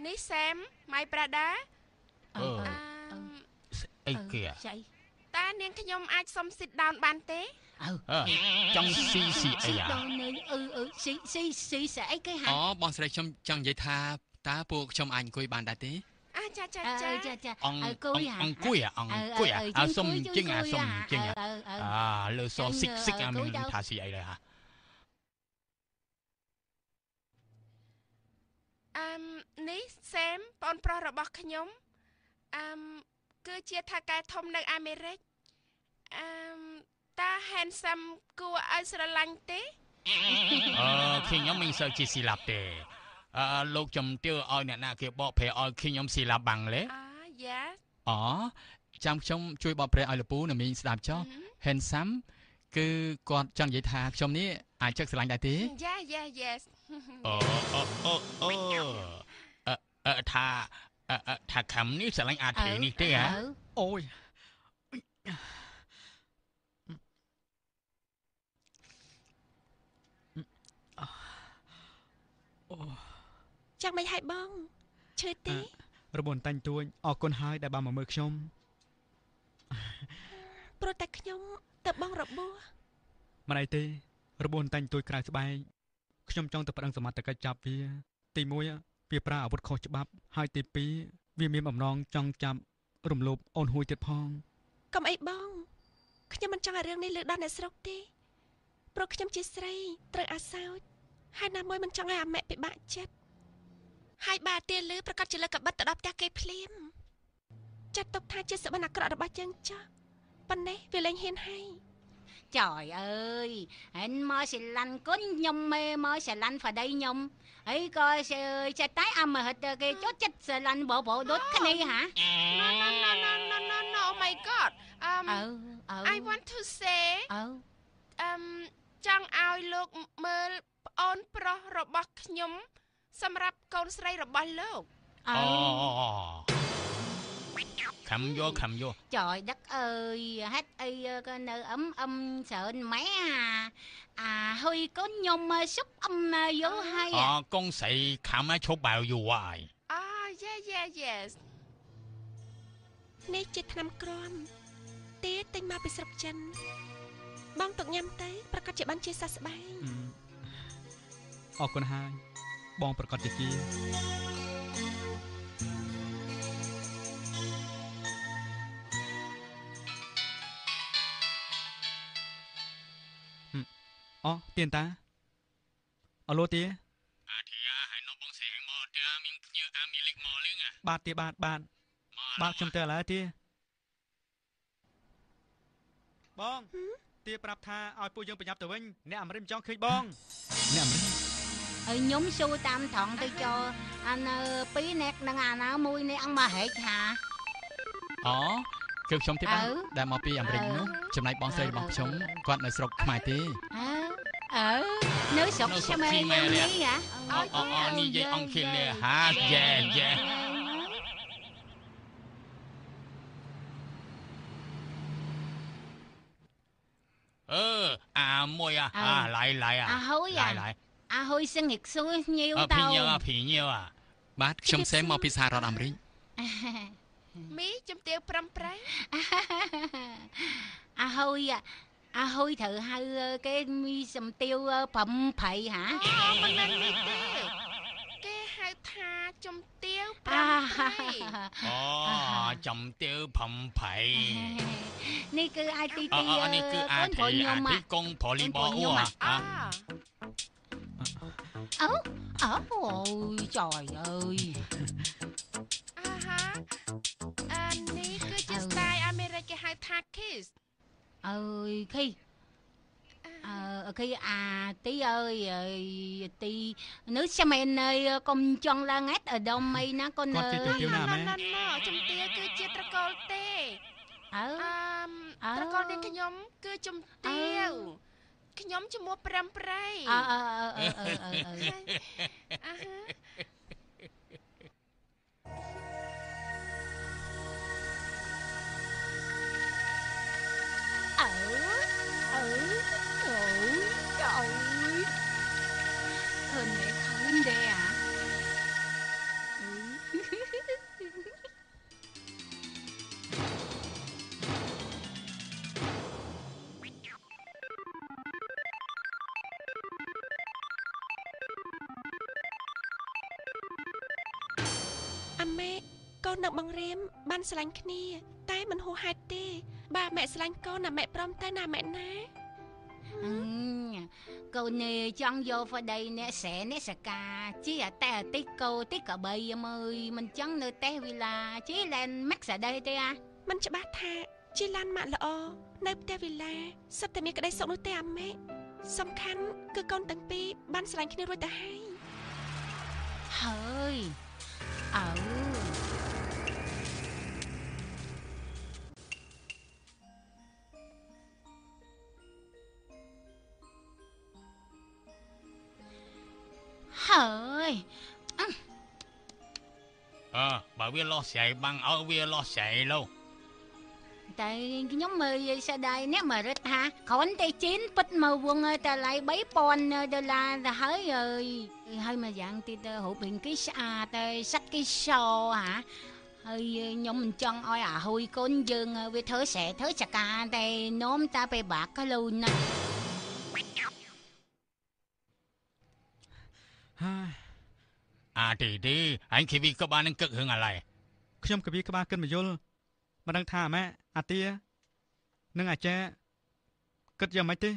នេះសែម my brother អីគេតើនាងខ្ញុំអាចសុំ sit down បានទេចង់ស៊ីស៊ីអីអាអឺស៊ីស៊ីស៊ីស្អីគេហ่าអូបងស្រីខ្ញុំចង់និយាយថាតើពួកខ្ញុំអាចអង្គុយបានដែរទេអាចាចាចាចាអង្គុយអង្គុយអង្គុយអាសុំជិងអាសុំជិងអាលើសស៊ីកស៊ីកអាមិនថាស៊ីអីដែរហានេះសែមប្អូនប្រុសរបស់ខ្ញុំគឺជាថៅកែធំនៅអាមេរិកតា handsome គួរឲ្យស្រឡាញ់ទេខ្ញុំមិនសូវជាស៊ីឡាប់ទេលោកជំទាវឲ្យអ្នកណាគេបកប្រែឲ្យខ្ញុំស៊ីឡាប់បាំងលេយ៉ាអូចាំខ្ញុំជួយបកប្រែឲ្យលពូនិងមីងស្ដាប់ចុះ handsome គឺគាត់ចង់និយាយថាខ្ញុំនេះអាចចឹកស្រឡាញ់ដែរទេយ៉ាយ៉ា yes អូអូអូអូថាថាខំនេះស្រឡាញ់អាធីនេះទេហ៎អូយអូចាំមិនឲ្យបងឈឺទេរបួនតាញ់ទួញអរគុណហើយដែលបានមកមើលខ្ញុំព្រោះតែខ្ញុំទៅបងរបួសមិនអីទេរបួនតាញ់ទួយក្រៅស្បែកខ្ញុំចង់ទៅប្តឹងសមត្ថកិច្ចចាប់វាទី1វាប្រើអាវុធខុសច្បាប់ហើយទី2វាមានបំណងចង់ចាប់រំលោភអូនហួយទៀតផងកុំអីបងខ្ញុំមិនចង់ឲ្យរឿងនេះលើដល់អ្នកស្រុកទេព្រោះខ្ញុំជាស្រីត្រូវអាសោចហើយណាមួយមិនចង់ឲ្យអាម៉ែពិបាកចិត្តហើយបាទទាលឺប្រកាសជាលើកបិតទៅដល់ផ្ទះគេភ្លាមចាត់ទុកថាជាសបិនអាក្រក់របស់យើងចាស់ប៉ុណ្ណេះវាលែងហ៊ានហើយ Trời ơi, anh mơ xì lanh có nhom mê mơ xì lanh phải đây nhom. Ấy coi xe tái âm mà hết cái chốt chết xì lanh bộ bộ đốt cái này hả? No no no no no no no, oh my god. I want to say ចង់ឲ្យលោកមើលប្អូនប្រុសរបស់ខ្ញុំសម្រាប់កូនស្រីរបស់លោកអូ khăm vô khăm vô. Trời đất ơi, hết y nơi ấm âm sợ mẹ à. À hơi có nhom xúc âm vô hay. À con sị khăm á chốt bào dù hoài. À yeah yeah yes. នេះជាថ្នាំក្រមទេទិញមកពីស្រុកចិនបងទុកញ៉ាំទៅប្រកាសជាបានជាសះស្បើយអរគុណហើយបងប្រកាសជាជាអូទៀនតាអឡូទាអាធីអាហើយនំបងសេងមកតាមានភ្ញៀវអាមីលិកមកលឿងបាទទាបាទបាទបាទខ្ញុំទៅឥឡូវទា បងទាប្រាប់ថាឲ្យពួកយើងប្រញាប់ទៅវិញអ្នកអាមេរិកមិនចង់ឃើញបងអ្នកអាមេរិក ហើយខ្ញុំសួរតាមត្រង់ទៅចូលអានពីរអ្នកនឹងអាណាមួយនេះអង្គមកហែកថា អូគឺខ្ញុំទេបាទដែលមកពីអាមេរិកនោះចំណែកបងស្រីរបស់ខ្ញុំគាត់នៅស្រុកខ្មែរទេ អឺនៅស្រុកខ្មែរនេះហ៎ អូអូនិយាយអង់គ្លេសហាយ៉ែយ៉ែអឺអាមួយអាឡៃឡៃអាហុយអាហុយសឹងហិកស៊ូញៀវតោ ភីញៀវភីញៀវ បាទខ្ញុំសេមមកពីសហរដ្ឋអាមេរិក មីជំទាវប្រឹមប្រៃ អាហុយអាហុយត្រូវហៅគេមីសំទាវប្រំប្រៃហ่า មិនមែនមីទេគេហៅថាជំទាវប្រំប្រៃ អូជំទាវប្រំប្រៃ នេះគឺអាយទីទី នេះគឺអាធីអាធីកងផលីបអូអា អូអូ trời ơi អាហាអានេះគឺជា style អាមេរិកគេហៅថា kiss អើយkhi khi à tí ơi tí nước xem em ơi con chọn là ngát ở đâu mày nó con គាត់ជាជំទាវណាម៉ែ ជំទាវគឺជាត្រកូលទេ អើ ត្រកូលនាងខ្ញុំគឺជំទាវខ្ញុំឈ្មោះប្រឹមប្រៃ អើអើអើអើអើ អាហា អើអើអូយអូយឃើញទេឃើញទេអា អាម៉េកូននឹងបងរៀមបានស្រឡាញ់គ្នាតែមិនហួសហេតុទេបើម៉ែស្រឡាញ់កូនណាម៉ែព្រមទៅណាម៉ែណា កូននេះចង់យកប្តីអ្នកស្រែអ្នកសកាជាអតេអតិកោតិកបីមើយមិនចង់នៅតេះវិឡាជាឡានម៉ាក់សាដីទេអា មិនច្បាស់ថាជាឡានម៉ាក់ល្អនៅផ្ទះវិឡាសុទ្ធតែមានក្តីសុខនោះទេអាម៉េសំខាន់គឺកូនទាំងពីរបានស្រឡាញ់គ្នារួចទៅហើយ ហើយអើហើយ អើបើវាលោះស្រីបាំងឲ្យវាលោះស្រីលោ តែខ្ញុំមើលស្ដាយអ្នកមរិតថាគ្រាន់តែជីនពិតមកវងតែឡៃ3000ដុល្លារទៅហើយហើយមួយយ៉ាងទៀតរូបរាងគេស្អាតហើយសាច់គេសហាហើយខ្ញុំមិនចង់ឲ្យអាហ៊ុយកូនយើងវាធ្វើស្រែធ្វើចកាតែនោមតាពេលបាក់ខ្លួនណា ហើយ អាទីទីអញគីវីក្បាលនឹងកឹករឿងอะไร ខ្ញុំកវីក្បាលកិនមយលមិនដឹងថាអាម៉ាអាទានិងអាចាគិតយ៉ាងម៉េចទេ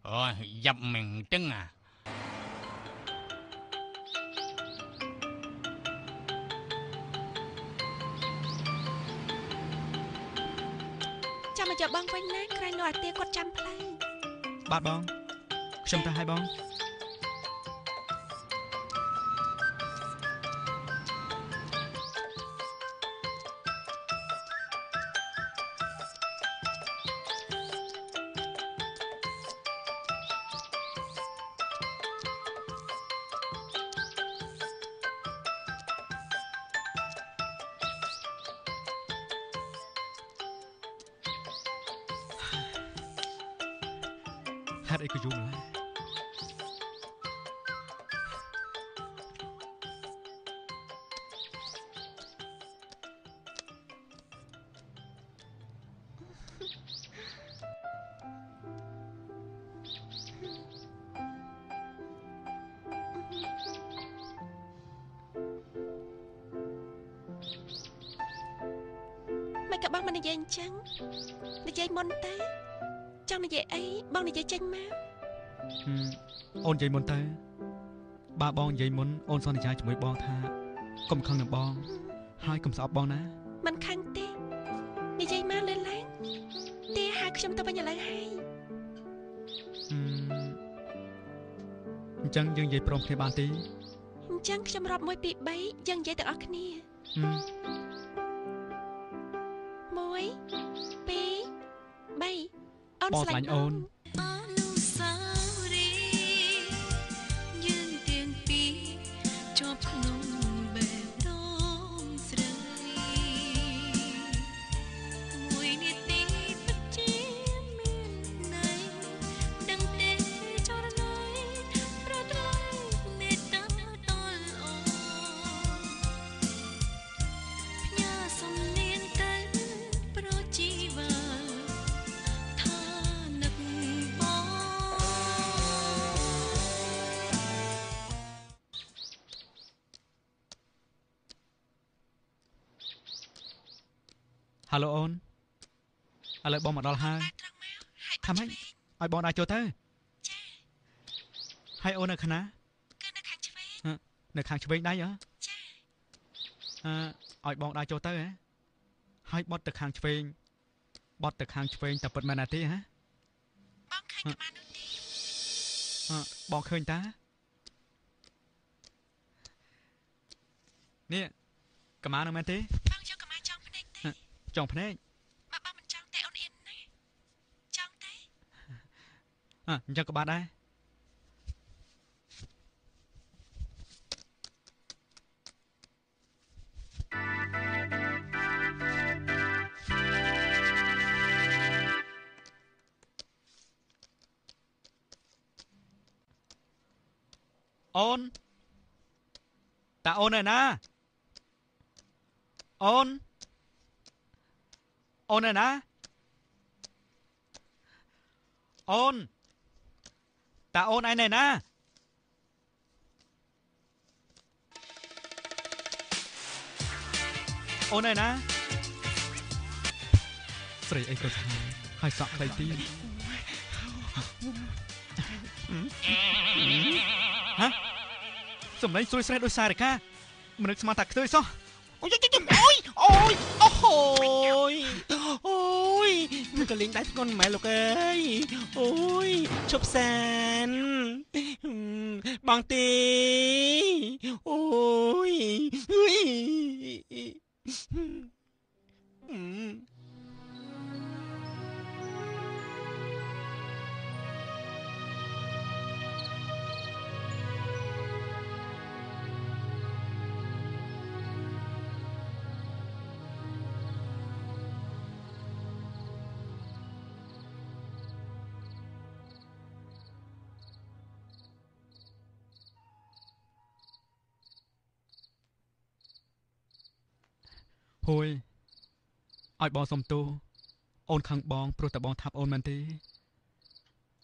អូយយ៉ាប់មិនទឹងអា ចាំមកយកបងវិញណាក្រែងលោកអាទាគាត់ចាំផ្លូវ បាទបងខ្ញុំទៅឲ្យបង ហេតុអីក៏យូរម្ល៉េះ មិនក៏បងមិននិយាយអញ្ចឹងនិយាយមុនទៅចង់និយាយអីបងនិយាយចេញមក អូននិយាយមុនទៅបើបងនិយាយមុនអូនសន្យាជាមួយបងថាកុំខឹងនឹងបង ហើយកុំស្អប់បងណាមិនខឹងទេនិយាយមកលឿនឡើងទេហៅខ្ញុំទៅវិញឥឡូវហើយអញ្ចឹងយើងនិយាយព្រមគ្នាបានទេអញ្ចឹងខ្ញុំរាប់1 2 3យើងនិយាយទាំងអស់គ្នា1 2 3អូនស្លាញ់អូនហៅឡូអូនឥឡូវបងមកដល់ហើយថាម៉េចឲ្យបងដើរចូលទៅចាហើយអូននៅខាងណាគឺនៅខាងឆ្វេងនៅខាងឆ្វេងដៃហ៎ចាឲ្យបងដើរចូលទៅហ៎ហើយបត់ទៅខាងឆ្វេងបត់ទៅខាងឆ្វេងតែពិតមែនណាទេហ៎បងឃើញក្បាលនោះទេបងឃើញតានេះកម្មានឹងមែនទេបងយកកម្មាចងភ្នែកទេចងភ្នែកបើបងមិនចង់ទេអូនអៀនណាចង់ទេអញ្ចឹងក៏បានដែរអូនតាអូនឯណាអូនអូនឯណាអូនតាអូនឯណាអូនឯណាស្រីអីក៏ថាហើយសក់ខ្លីទៀតហ៎សំឡេងស្រួយស្រេះដោយសារកាមនុស្សស្មានតែខ្ទើយសោះអូយអូយអូយអូយអូយមិនក៏លេងដៃធ្ងន់ម៉ែលោកអើយអូយឈប់សានបងទេអូយហួយឲ្យបងសុំទោសអូនខឹងបងព្រោះតែបងថាប់អូនមែនទេ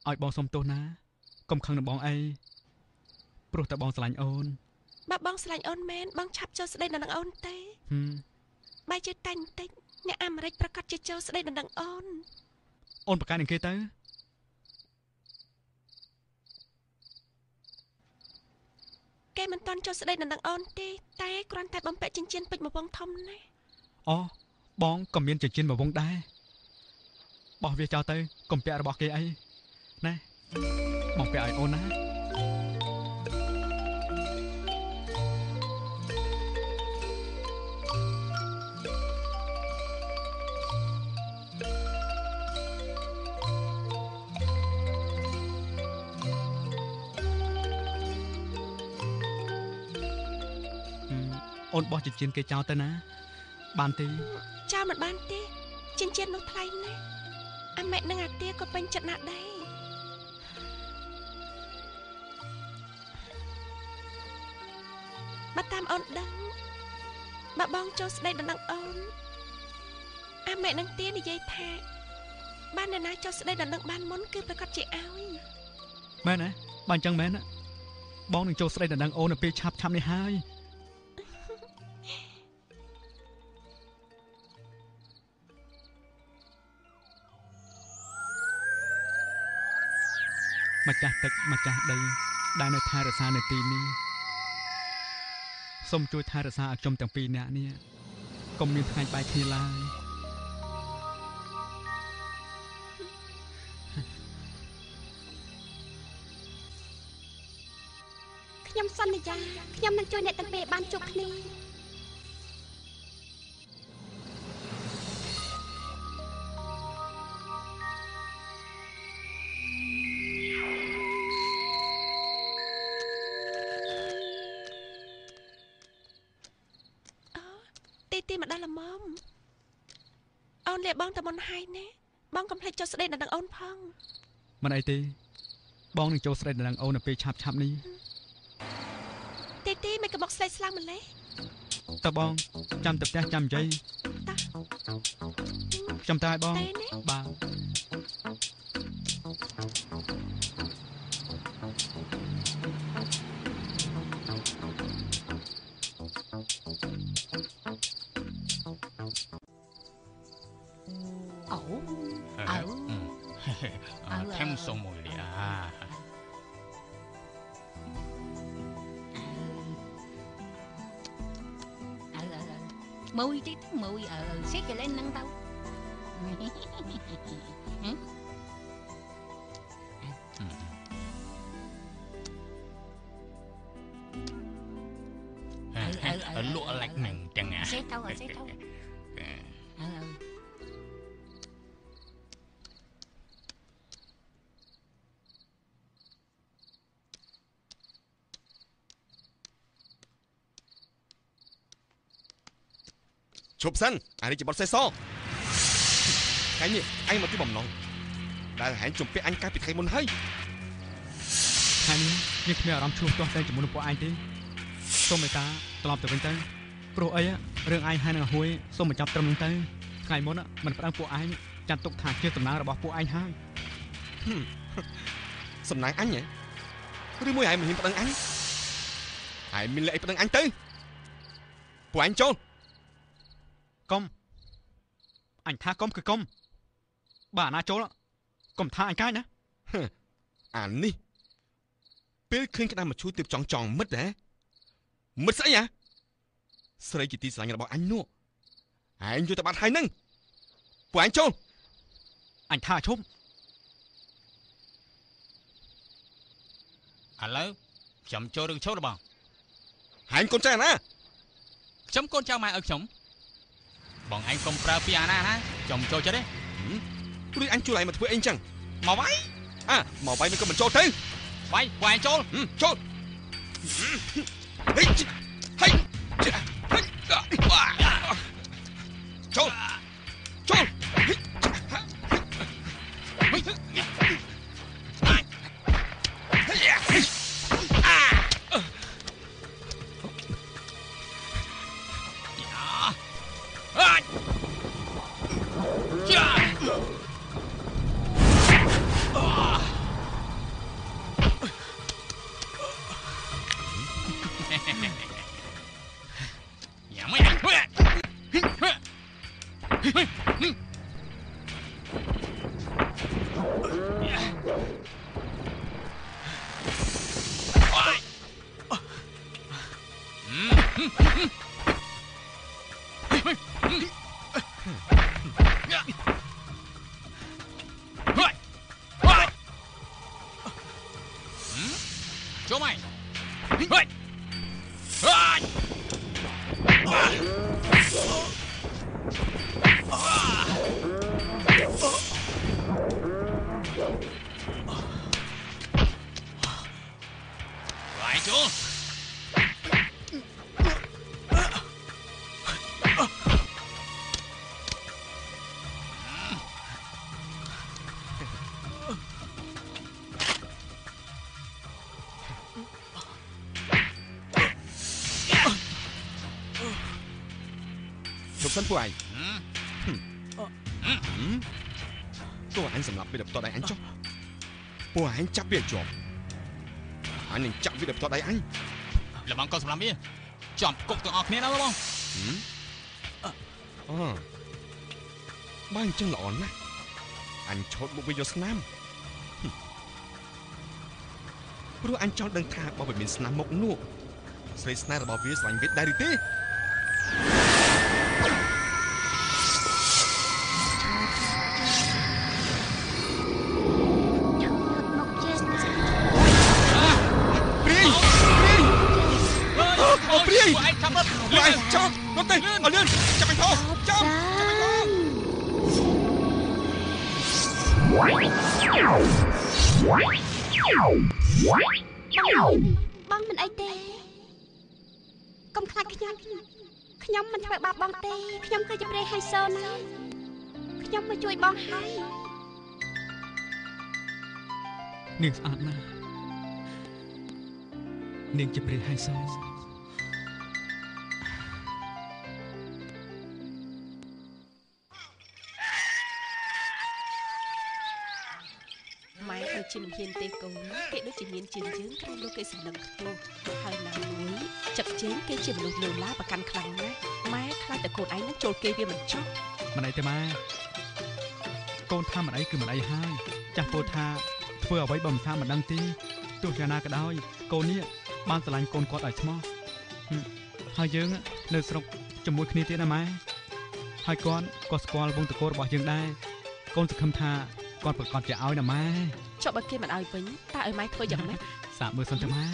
ឲ្យបងសុំទោសណាកុំខឹងនឹងបងអីព្រោះតែបងស្រឡាញ់អូនបើបងស្រឡាញ់អូនមែនបងឆាប់ចូលស្ដីដល់នឹងអូនទេបើជឿតែបន្តិចអ្នកអាមេរិកប្រកាសជាចូលស្ដីដល់នឹងអូនអូនប្រកាន់នឹងគេទៅគេមិនតន់ចូលស្ដីដល់នឹងអូនទេតែគ្រាន់តែបំពាក់ចិញ្ចៀនពេជ្រមួយវងធំណាអូបងក៏មានចិញ្ចៀនមួយវងដែរបោះវាចោលទៅកុំពាក់របស់គេអីណែបងពាក់ឲ្យអូនណាអូនបោះចិញ្ចៀនគេចោលទៅណាបានទេចោលមិនបានទេចិញ្ចៀននោះថ្លៃណាស់អាម៉ែនិងអាទាក៏ពេញចិត្តណាស់ដែរបើតាមអូនដឹងបើបងចូលស្ដីដល់នឹងអូនអាម៉ែនិងទានិយាយថាបានអ្នកណាចូលស្ដីដល់នឹងបានមុនគឺប្រកាសជាឲ្យមែនទេបើអញ្ចឹងមែនបងនឹងចូលស្ដីដល់នឹងអូននៅពេលឆាប់ឆាប់នេះហើយម្ចាស់ទឹកម្ចាស់ដីដែលនៅថែរក្សានៅទីនេះសូមជួយថែរក្សាឲ្យខ្ញុំទាំងពីរនាក់នេះ កុំមានថ្ងៃបែកគ្នាឡើយខ្ញុំសន្យាខ្ញុំនឹងជួយអ្នកទាំងពីរបានជួបគ្នាទីមកដល់ល្មមអូនលាបងតែមុនហើយណាបងកុំភ្លេចចូលស្ដីដល់នឹងអូនផងមិនអីទេបងនឹងចូលស្ដីដល់នឹងអូននៅពេលឆាប់ឆាប់នេះទីមិនក៏មកស្លេកស្លាំងម្លេះតើបងចាំទៅផ្ទះចាំនិយាយតោះខ្ញុំទៅឲ្យបងបាទ聽送梅嚟啊！mùi chứ mùi xếp cho lên nâng tao lụa lạch nằng chẳng à xếp tao rồi xếp tao ឈប់សិនអានេះជាបទសេះសថ្ងៃនេះឯងមកទីបំណងដែលហែងជំពាក់អញកាលពីថ្ងៃមុនហើយថ្ងៃនេះយើងគ្មានអារម្មណ៍ឆ្លោះទាស់តែជាមួយនឹងពួកឯងទេសូមមេត្តាត្រឡប់ទៅវិញទៅព្រោះអីរឿងឯងហើយនឹងហួយសូមបញ្ចប់ត្រឹមនឹងទៅថ្ងៃមុនមិនផ្ដើមពួកឯងចាត់ទុកថាជាសំណាងរបស់ពួកឯងហើយសំណាងអញហ៎ឬមួយឯងមិនហ៊ានប្តឹងអញឯងមានលេខប្តឹងអញទៅពួកឯងចូលកុំអញថាកុំគឺកុំបើអាណាចូលកុំថាអញកាចណាអានេះពេលឃើញក្តារមឈូសទើបចង់ចង់មិត្តហ៎មិត្តស្អីហ៎ស្រីជាទីស្រឡាញ់របស់អញនោះឯងយកទៅបាត់ហើយនឹងពួកអញចូលអញថាឈប់ឥឡូវខ្ញុំចូលរឿងចូលរបស់ហែងកូនចៅណាខ្ញុំកូនចៅម៉ែឲ្យខ្ញុំបងឯងកុំប្រើពីអាណាណាខ្ញុំចូលចិត្តទេព្រោះអញជួយឯងមកធ្វើអីចឹងមកវាយអាមកវាយមិនក៏មិនចូលទៅវាយពួកឯងចូលចូលហេហេចូលចូល ចូលមកហេចូល ជប់សិនពួកឯងទោះអញសម្លាប់វាដល់ផ្ទាល់ដៃអញចុះពួកឯងចាប់វាជាប់អញនឹងចាប់វាដល់ផ្ទាល់ដៃអញលបងក៏សម្លាប់វាជាប់គុកទាំងអស់គ្នាណាបងអូបើអញ្ចឹងល្អណាស់អញឆោតមុខវាយកស្នាមព្រោះអញចង់ដឹងថាបើវាមានស្នាមមុខនោះស្រីស្នេហ៍របស់វាស្រឡាញ់វាដែរឬទេ ពួកឯងចាំរត់លឿនចាំរត់ទៅឲ្យលឿនចាំអញផងចាំចាំអញផងបងមិនអីទេកុំខ្លាចខ្ញុំខ្ញុំមិនធ្វើបាបបងទេខ្ញុំគឺជាព្រះហៃសូណាខ្ញុំមកជួយបងហើយនាងស្អាតណាស់នាងជាព្រះហៃសូម៉ែដូចជាមិនហ៊ានទេកូនគេដូចជាមានជើងយើងក្រែងលោកគេសម្លឹងខ្ពស់ហើយណាមួយចឹកជើងគេជាមនុស្សលោឡាប្រកាន់ខ្លាំងណាស់ម៉ែខ្លាចតែកូនឯងនឹងចូលគេវាមិនចុះមិនអីទេម៉ែកូនថាមិនអីគឺមិនអីហើយចាស់ពោលថាធ្វើអ្វីបើមិនថាមិនដឹងទេទោះយ៉ាងណាក៏ដោយកូននេះបានស្រឡាញ់កូនគាត់ឲ្យស្មោះហើយយើងនៅស្រុកជាមួយគ្នាទៀតណាម៉ែហើយគាត់ក៏ស្គាល់វងតកូលរបស់យើងដែរកូនសង្ឃឹមថាគាត់ប្រកាសជាឲ្យណាម៉ែចុះបើគេមិនឲ្យវិញតើឲ្យម៉ែធ្វើយ៉ាងម៉េចសាកមើលសិនទៅម៉ែ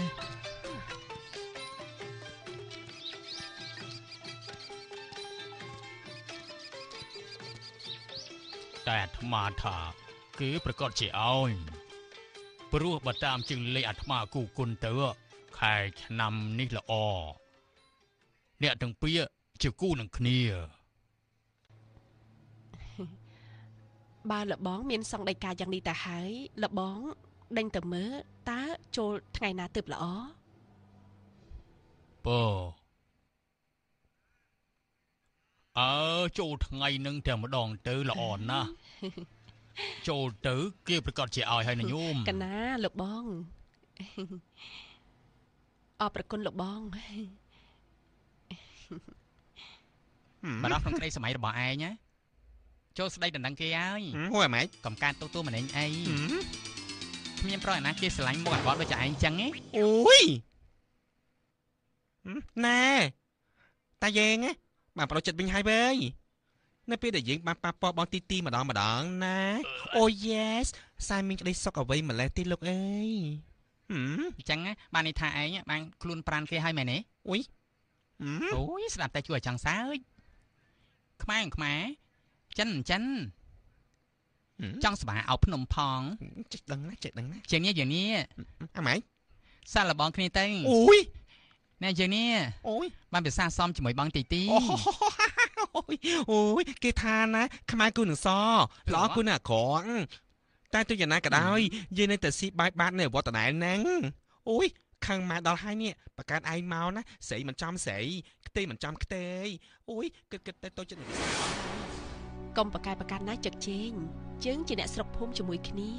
តែអាត្មាថាគេប្រកាសជាឲ្យព្រោះបើតាមជើងលេខអាត្មាគូគុណទៅខែឆ្នាំនេះល្អអ្នកទាំងពីរជាគូនឹងគ្នាបើលបងមានសង្ដីកាយ៉ាងនេះទៅហើយលបងដេញទៅមើលតើចូលថ្ងៃណាទើបល្អបើអើចូលថ្ងៃនឹងតែម្ដងទៅល្អណាស់ចូលទៅគេប្រកាសជាឲ្យហើយណាញោមកណាលោកបងអរប្រគុណលោកបងបារម្ភក្នុងក្តីសម័យរបស់ឯងណាចូលស្ដីដណ្ដឹងគេហើយហួយអាម៉េចកំកើតទូទូម្នេញអីគ្មានប្រយអាណាគេស្រឡាញ់មុខអាកត់ដូចតែឯងចឹងឯងអូយណែតាយើងណាបានប្រចិត្តវិញហើយវើយនៅពេលដែលយើងបានប៉ះពាល់បងទីទីម្ដងម្ដងណាអូ yes សែមានក្តីសុខអ្វីម្លេះទេលោកអើយអញ្ចឹងបានន័យថាឯងបានខ្លួនប្រានគេហើយមែនទេអូយអូយស្ដាប់តែជួយឲ្យចង់សើចខ្មែរខ្មែរចិនចិនចង់ស្បាឲ្យភ្នំផងចេះដឹងណាចេះដឹងណាជាងនេះយ៉ាងនេះអាម៉េចសាឡបងគ្នាទៅអូយណែជាងនេះអូយបានភាសាសមជាមួយបងទីទីអូយគេថាណាខ្មែរគូនឹងសល្អគូនឹងអាក្រក់តែទោះយ៉ាងណាក៏ដោយយើងនៅតែស៊ីបាយបាតនៅវត្តដដែលហ្នឹងអូយខឹងម៉ែដល់ហើយនេះបកើតឯងមកណាស្រីមិនចំស្រីខ្ទេមិនចំខ្ទេអូយគិតគិតទៅតូចចិត្តកុំប្រកែប្រកាន់ណាចឹកជេងយើងជាអ្នកស្រុកភូមិជាមួយគ្នា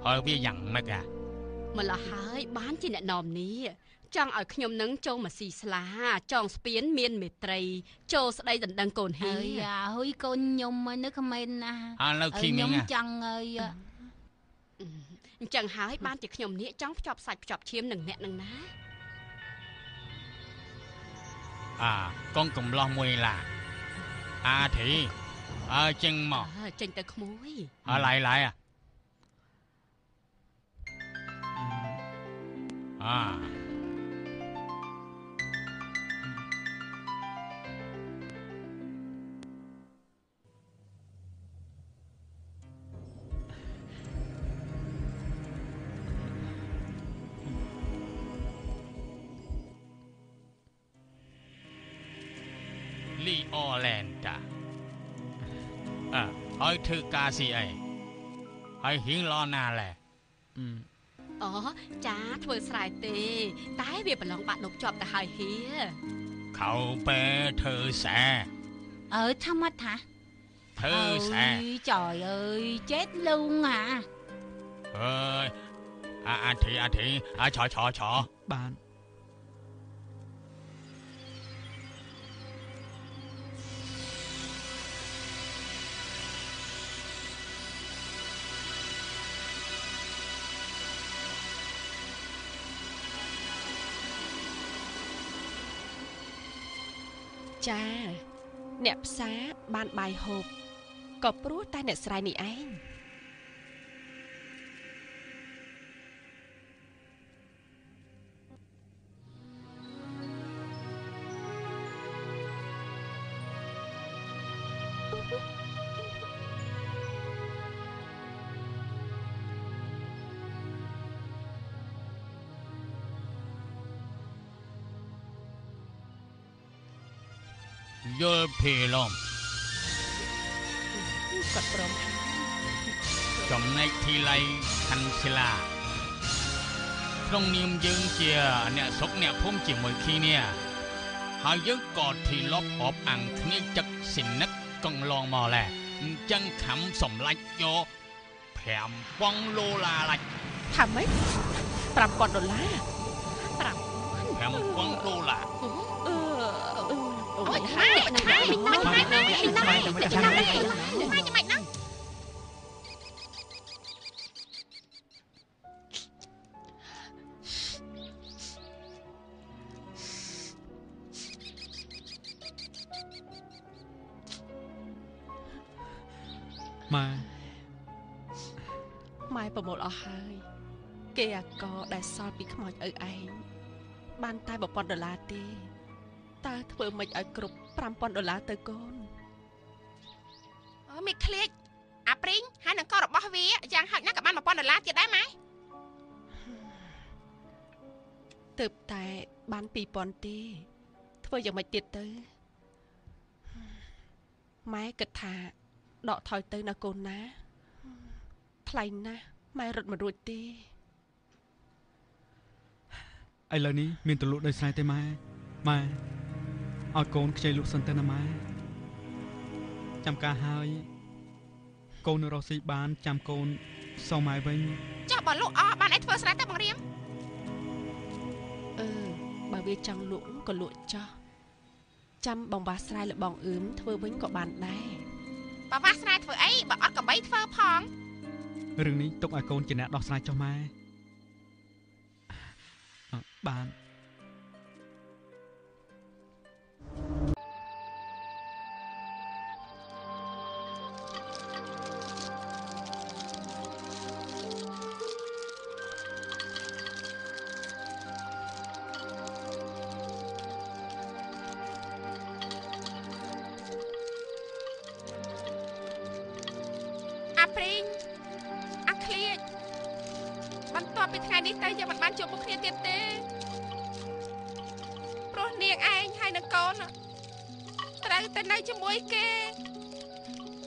ហើយវាយ៉ាងម៉េចអាម្ល៉េះហើយបានជាអ្នកនាំនេះចង់ឲ្យខ្ញុំនឹងចូលមកស៊ីស្លាចងស្ពានមានមេត្រីចូលស្ដីដណ្ដឹងកូនហីហើយកូនខ្ញុំនៅក្មេងណាខ្ញុំចង់អើយអញ្ចឹងហើយបានជាខ្ញុំនេះចង់ភ្ជាប់សាច់ភ្ជាប់ឈាមនឹងអ្នកនឹងណាអាកងកំឡោះមួយឡាអាធីអើចេញមកចេញទៅក្មួយអើឡៃឡៃអាលីអូឡែនតាអើហើយធ្វើការស៊ីអីហើយហៀងឡណាឡែអូចាធ្វើស្រែទេតែវាប្រឡងបាក់ដប់ជាប់ទៅហើយហៀខៅពេធ្វើស្រែអើថាមកថាធ្វើស្រែtrời ơi chết luôn hả អើយអាធីអាធីអាឆឆឆបានចាអ្នកផ្សារបានបាយហូបក៏ព្រោះតែអ្នកស្រែនេះឯង យល់ភីឡំគាត់ព្រមហើយចំណែកធីឡៃខាន់សិលាក្នុងនាមយើងជាអ្នកស្រុកអ្នកភូមិជាមួយគ្នាហើយយើងក៏ធីលប់អបអាំងគ្នាចឹកសិនិកកងឡងមកឡែអញ្ចឹងខំសម្លាច់យក5,000ដុល្លារឡាច់ថាម៉េច5,000ដុល្លារ5,000ដុល្លារអូយហើយហើយមិនហើយមិនហើយមិនមិនណាម៉ែម៉ែប្រមូលអស់ហើយគេអាកដែលសល់ពីខ្មោចឪឯងបានតែ1,000ដុល្លារទេតើធ្វើម៉េចឲ្យគ្រប់5,000ដុល្លារទៅកូនអូមីឃ្លៀចអាព្រីងហើយនឹងករបស់វាយ៉ាងហោចណាស់ក៏បាន1,000ដុល្លារទៀតដែរម៉ែទើបតែបាន2,000ទេធ្វើយ៉ាងម៉េចទៀតទៅម៉ែគិតថាដកថយទៅណាកូនណាថ្លៃណាស់ម៉ែរត់មិនរួចទេឥឡូវនេះមានទលក់ដោយស្រែទេម៉ែម៉ែឲ្យកូនខ្ចីលក់សិនទៅណាម៉ែចាំការហើយកូននៅរកស៊ីបានចាំកូនសងម៉ែវិញចុះបើលក់អស់បានអីធ្វើស្រែទៅបងរៀមបើវាចង់លក់ក៏លក់ចោះចាំបងវាស្រែលបងអឿមធ្វើវិញក៏បានដែរបើវាស្រែធ្វើអីបើអត់កបីធ្វើផងរឿងនេះទុកឲ្យកូនជាអ្នកដោះស្រាយចុះម៉ែបានអាព្រីងអាឃ្លៀចបន្ទាប់ពីថ្ងៃនេះទៅយើងមិនបានជួបមុខគ្នាទៀតទេព្រោះនាងឯងហើយនឹងកូនត្រូវទៅនៅជាមួយគេ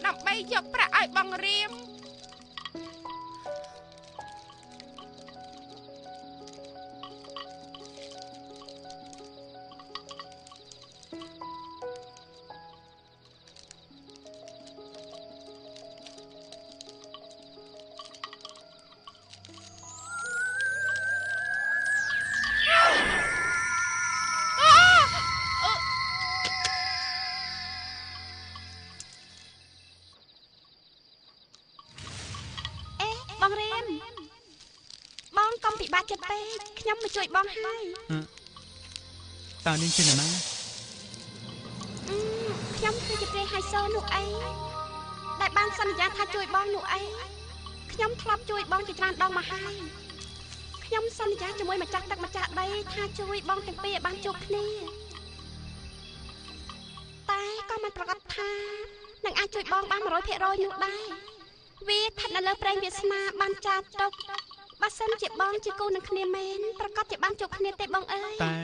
ដើម្បីយកប្រាក់ឲ្យបងរៀមបងរៀមបងកុំពិបាកចិត្តពេកខ្ញុំមកជួយបងហើយតើនាងជាអ្នកណាខ្ញុំគឺជាព្រះហៃសូនោះអីដែលបានសន្យាថាជួយបងនោះអីខ្ញុំធ្លាប់ជួយបងជាច្រើនដងមកហើយខ្ញុំសន្យាជាមួយម្ចាស់ទឹកម្ចាស់ដីថាជួយបងទាំងពីរឲ្យបានជួបគ្នាតែក៏មិនប្រកាសថានឹងអាចជួយបងបាន100%នោះដែរវាស្ថិតនៅលើប្រេងវាសនាបានចាត់ទុកបើសិនជាបងជាគូនឹងគ្នាមែនប្រកាសជាបានជួបគ្នាទេបងអើយតែ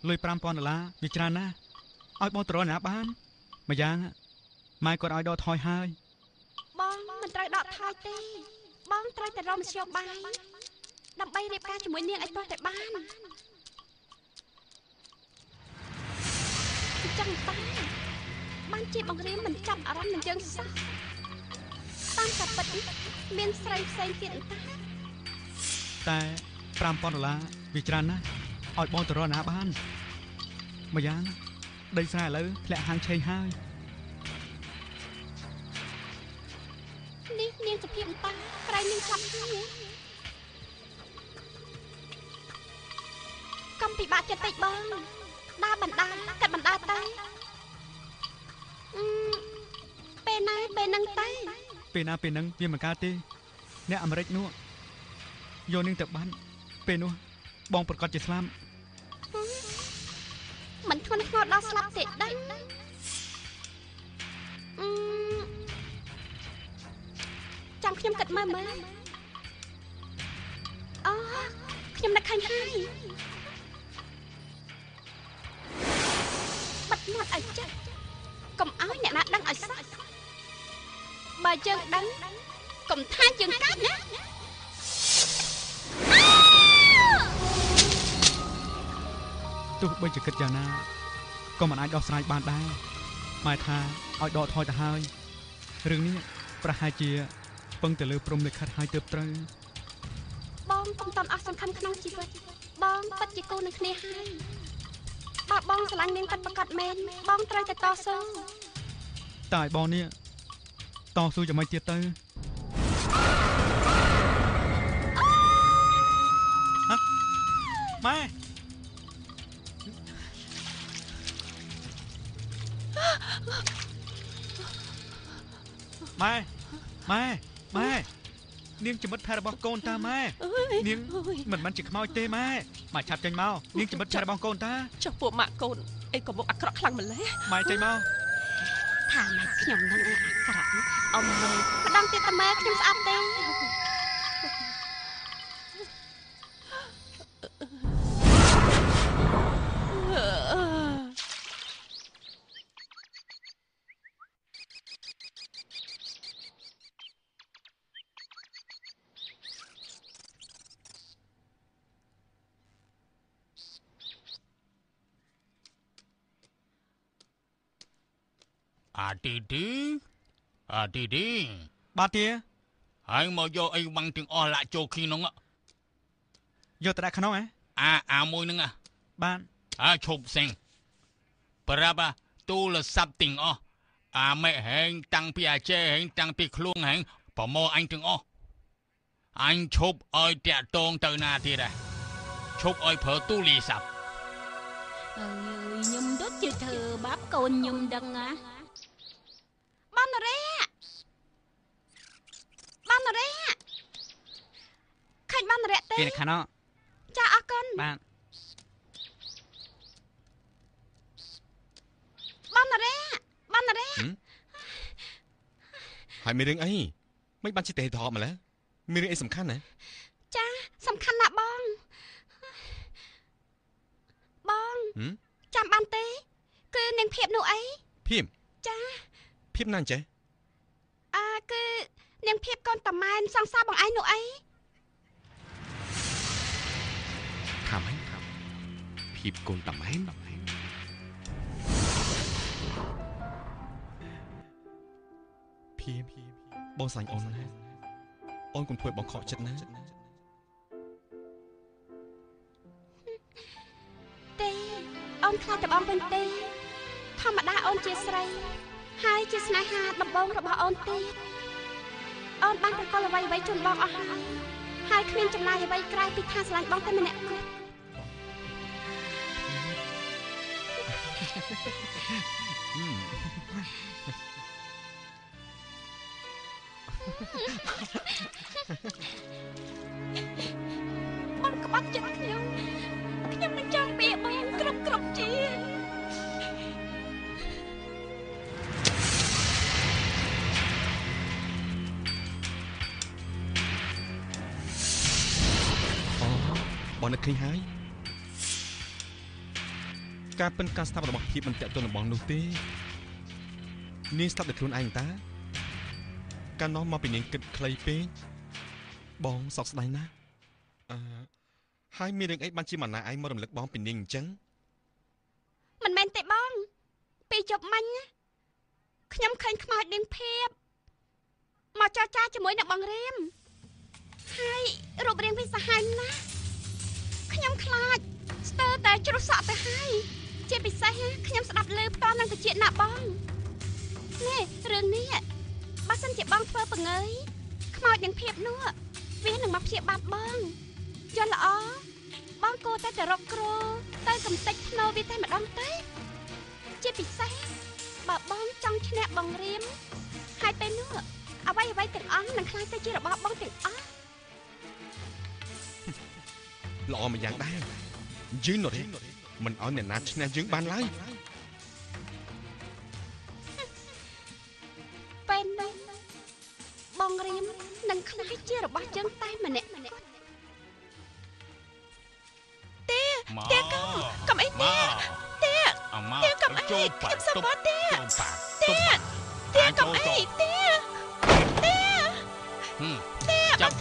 លុយ5,000ដុល្លារវាច្រើនណាស់ឲ្យបងទៅរកណាបានម្យ៉ាងម៉ែគាត់ឲ្យដកថយហើយបងមិនត្រូវដកថយទេបងត្រូវតែរកមធ្យោបាយដើម្បីរៀបការជាមួយនាងឲ្យទាស់តែបានអញ្ចឹងតាបានជាបងរៀមមិនចាប់អារម្មណ៍នឹងយើងសោះតាមតែពិតមានស្រីផ្សេងទៀតតាតែ5,000ដុល្លារវាច្រើនណាស់ឲ្យបងទៅរកណាបានម្យ៉ាងដីស្រែឥឡូវធ្លាក់ហាងឆេងហើយនេះនាងសុភាពតាក្រែងនាងស្លាប់ហើយកុំពិបាកចិត្តតិចបងដើរបណ្ដាកាត់បណ្ដាទៅពេលណាពេលនឹងទៅពេលណាពេលនឹងវាមិនកើតទេអ្នកអាមេរិកនោះយកនាងទៅបានពេលនោះបងប្រកាសជាស្លាប់មិនធ្ងន់ធ្ងរដល់ស្លាប់ទេដឹងចាំខ្ញុំគិតមើលមើលអូខ្ញុំនឹកឃើញហើយបាត់មាត់ឲ្យចិត្ត កុំឲ្យអ្នកណាដឹងឲ្យសោះបើយើងដឹងកុំថាយើងកាត់ណាទោះបីជាគិតយ៉ាងណាក៏មិនអាចដោះស្រាយបានដែរម៉ែថាឲ្យដកថយទៅហើយរឿងនេះប្រហែលជាពឹងទៅលើព្រំលិខិតហើយទើបត្រូវបងកុំតន់អស់សង្ឃឹមក្នុងជីវិតបងពិតជាគូនឹងគ្នាហើយបើបងស្រឡាញ់នាងពិតប្រាកដមែនបងត្រូវតែតស៊ូតែបងនេះតស៊ូយ៉ាងម៉េចទៀតទៅហ៎ម៉ែម៉ែម៉ែម៉ែនាងជាមិត្តភក្តិរបស់កូនតាម៉ែនាងមិនមែនជាខ្មោចទេម៉ែម៉ែឆាប់ចេញមកនាងជាមិត្តភក្តិរបស់កូនតាចុះពួកម៉ាក់កូនអីក៏មកអាក្រក់ខ្លាំងម្ល៉េះម៉ែចេញមកថាម៉ែខ្ញុំនឹងអាក្រក់អ៊ំមើលម្ដងទៀតតើម៉ែខ្ញុំស្អប់ទេអាទីទីអាទីទីបាទទាហើយមកយកអីវ៉ាំងទាំងអស់លាក់ចូលខីក្នុងយកទៅដាក់ក្នុងហ៎អាមួយហ្នឹងបានអាឈប់សិងប្រាប់អាទូរស័ព្ទទាំងអស់អាម៉ែហែងតាំងពីអាចេហែងតាំងពីខ្លួនហែងប្រមោអញទាំងអស់អញឈប់ឲ្យតាក់តងទៅណាទៀតដែរឈប់ឲ្យប្រើទូរស័ព្ទអើយខ្ញុំដូចជាធ្វើបាបកូនខ្ញុំដឹងណាបានរ៉េបានរ៉េឃើញបានរ៉េទេគេខាងនោះចាអរគុណបាទបានរ៉េបានរ៉េហើយមានរឿងអីមិនបានជាទេថកម្ល៉េះមានរឿងអីសំខាន់ណាចាសំខាន់ណាស់បងបងចាំបានទេគឺនាងភាពនោះអីភាពចាភាពណាចេះអាគឺនាងភាពកូនតាម៉ែនសង្សារបងឯងនោះអីថាម៉េចភាពកូនតាម៉ែនភាពបងស្លាញ់អូនណាអូនកុំធ្វើបងខកចិត្តណាទេអូនខ្លាចតែបងវិញទេធម្មតាអូនជាស្រីហើយជាស្នេហាដំបូងរបស់អូនទៀតអូនបានប្រកល់អ្វីៗជូនបងអស់ហើយហើយគ្មានចម្លើយអ្វីក្រៅពីថាស្រឡាញ់បងតែម្នាក់គត់បងក្បត់ចិត្តខ្ញុំខ្ញុំនឹងចង់ពីបងគ្រប់ជាបងនឹកឃើញហើយការពិនការស្ដាប់របស់ភាពមិនតាក់ទងនឹងបងនោះទេនាងស្ដាប់តែខ្លួនឯងតាការនោះមកពីនាងគិតខ្លីពេកបងសោកស្ដាយណាស់អឺហើយមានរឿងអីបានជាម៉ាណាឯងមករំលឹកបងពីនាងអញ្ចឹងមិនមែនទេបងពីជប់មិញខ្ញុំឃើញខ្មោចនាងភាពមកចរចាជាមួយនឹងបងរៀមហើយរូបរាងវាសាហាវណាស់ខ្ញុំខ្លាចស្ទើរតែជ្រុះសក់ទៅហើយជាពិសេសខ្ញុំស្ដាប់ឮផ្ទាល់នឹងតិចណាស់បងនេះរឿងនេះបើសិនជាបងធ្វើបង្ើយខ្មោចនឹងភាពនោះវានឹងមកព្យាបាទបងយល់ល្អបងគួរតែទៅរកគ្រូទៅកំទេចធ្នូវាតែម្ដងទៅជាពិសេសបើបងចង់ឈ្នះបងរៀមហើយពេលនោះអ្វីៗទាំងអស់នឹងក្លាយទៅជារបស់បងទាំងអស់ល្អមួយយ៉ាងដែរយើងនោះទេមិនឲ្យអ្នកណាឈ្នះយើងបានឡើយពេលនោះបងរៀមនឹងក្លាយជារបស់យើងតែម្នាក់គត់ទេទេកុំអីទេទេទេកុំអីខ្ញុំសុំបទេ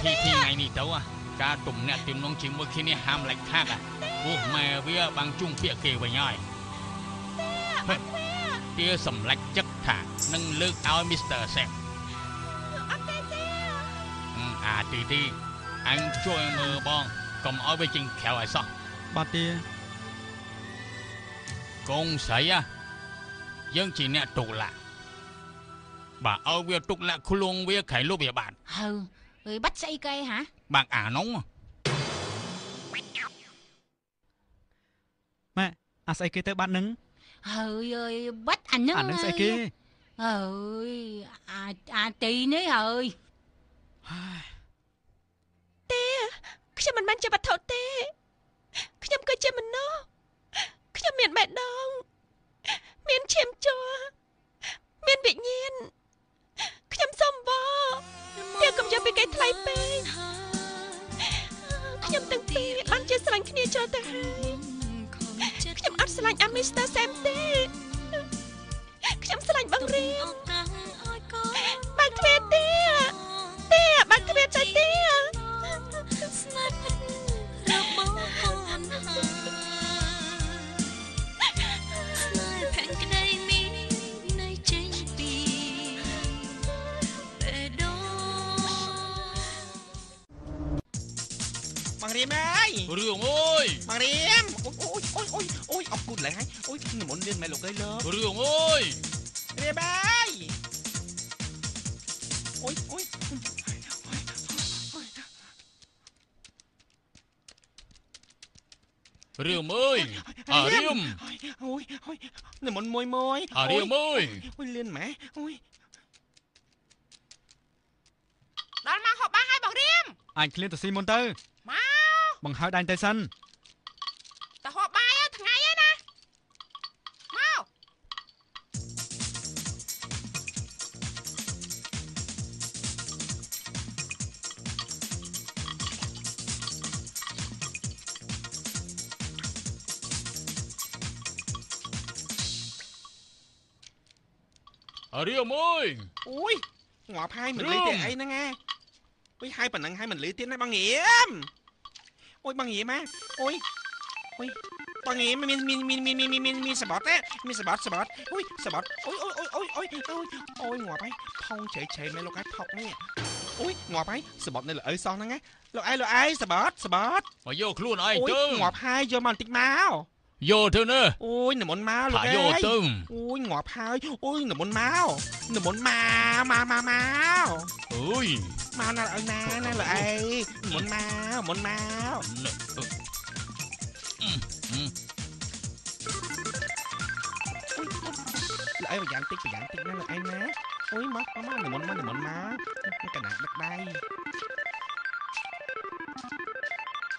ធីធីថ្ងៃនេះទៅការទំនាក់ទំនងជាមួយគ្នាហាមលេចខាតព្រោះម៉ែវាបាំងជុំពាក្យគេវិញហើយទាសម្លេចចិត្តថានឹងលើកឲ្យ Mr. Sam អត់ទេទេអាទីទីអញជួយមើលបងកុំឲ្យវាចេញក្រៅឲ្យសោះបាទទាកងស្រីយើងជាអ្នកទុកឡាក់បាទឲ្យវាទុកលាក់ខ្លួនវាខៃលុបវាបានហើយបាត់ស្អីគេហ៎បាក់អានោះម៉ែអាស្អីគេទៅបាត់នឹងហើយអើយបាត់អានឹងអានឹងស្អីគេហើយអាទីនេះហើយទេខ្ញុំមិនមែនជាវត្ថុទេខ្ញុំគឺជាមនុស្សខ្ញុំមានបេះដូងមានឈាមជ័រមានវិញ្ញាណខ្ញុំសូមវទេកុំយកពីគេថ្លៃពេកខ្ញុំទាំងពីរបានជាស្រឡាញ់គ្នាចូលទៅហើយខ្ញុំអត់ស្រឡាញ់អាមីស្ទ័រសែមទេខ្ញុំស្រឡាញ់បងរៀមបើកទ្វារទេទេបើកទ្វារទៅទេស្នេហ៍ពិតរបស់កូនហើយស្នេហ៍ភក្តីមានន័យចេញពីបេះដូងបងរៀមអើយរឿងអើយបងរៀមអូយអូយអូយអូយអបគុណឡើងហើយអូយនិមន្តលឿនមែនលោកអើយលោករឿងអើយរៀមអើយអូយអូយរឿងអើយអារៀមអូយអូយនិមន្តមួយមួយអារៀមអើយអូយលឿនម៉ែអូយដល់មកហូបបាយហើយបងរៀមអញឃ្លានទៅស៊ីមុនទៅមកបង្ហើយដាញ់ទៅសិនទៅហូបបាយថ្ងៃហើយណាមកអារៀមអើយអូយងាប់ហើយមិនលឺទេអីហ្នឹងណាអូយហើយប៉ុណ្ណឹងហើយមិនលឺទៀតណាបងរៀមអូយបងរៀមណាអូយអូយបងរៀមមានមានមានមានមានមានមានសបត់ទេមានសបត់សបត់អូយសបត់អូយអូយអូយអូយអូយអូយងាប់ហើយផុងជ្រៃជ្រៃមែនលោកឯងផុកនេះអូយងាប់ហើយសបត់នៅលើឪសោះហ្នឹងណាលោកឯងលោកឯងសបត់សបត់មកយកខ្លួនឯងទៅងាប់ហើយយកមកបន្តិចមកយកទៅណាអូយនិមន្តមកលោកឯងយកទៅអូយងាប់ហើយអូយនិមន្តមកនិមន្តមកមកមកមកអើយមកណាលោកណាណាលោកឯងនិមន្តមកនិមន្តមកលោកឯងប្រយ័ត្នតិចប្រយ័ត្នតិចណាលោកឯងណាអូយមកមកនិមន្តមកនិមន្តមកកណាដឹកដៃ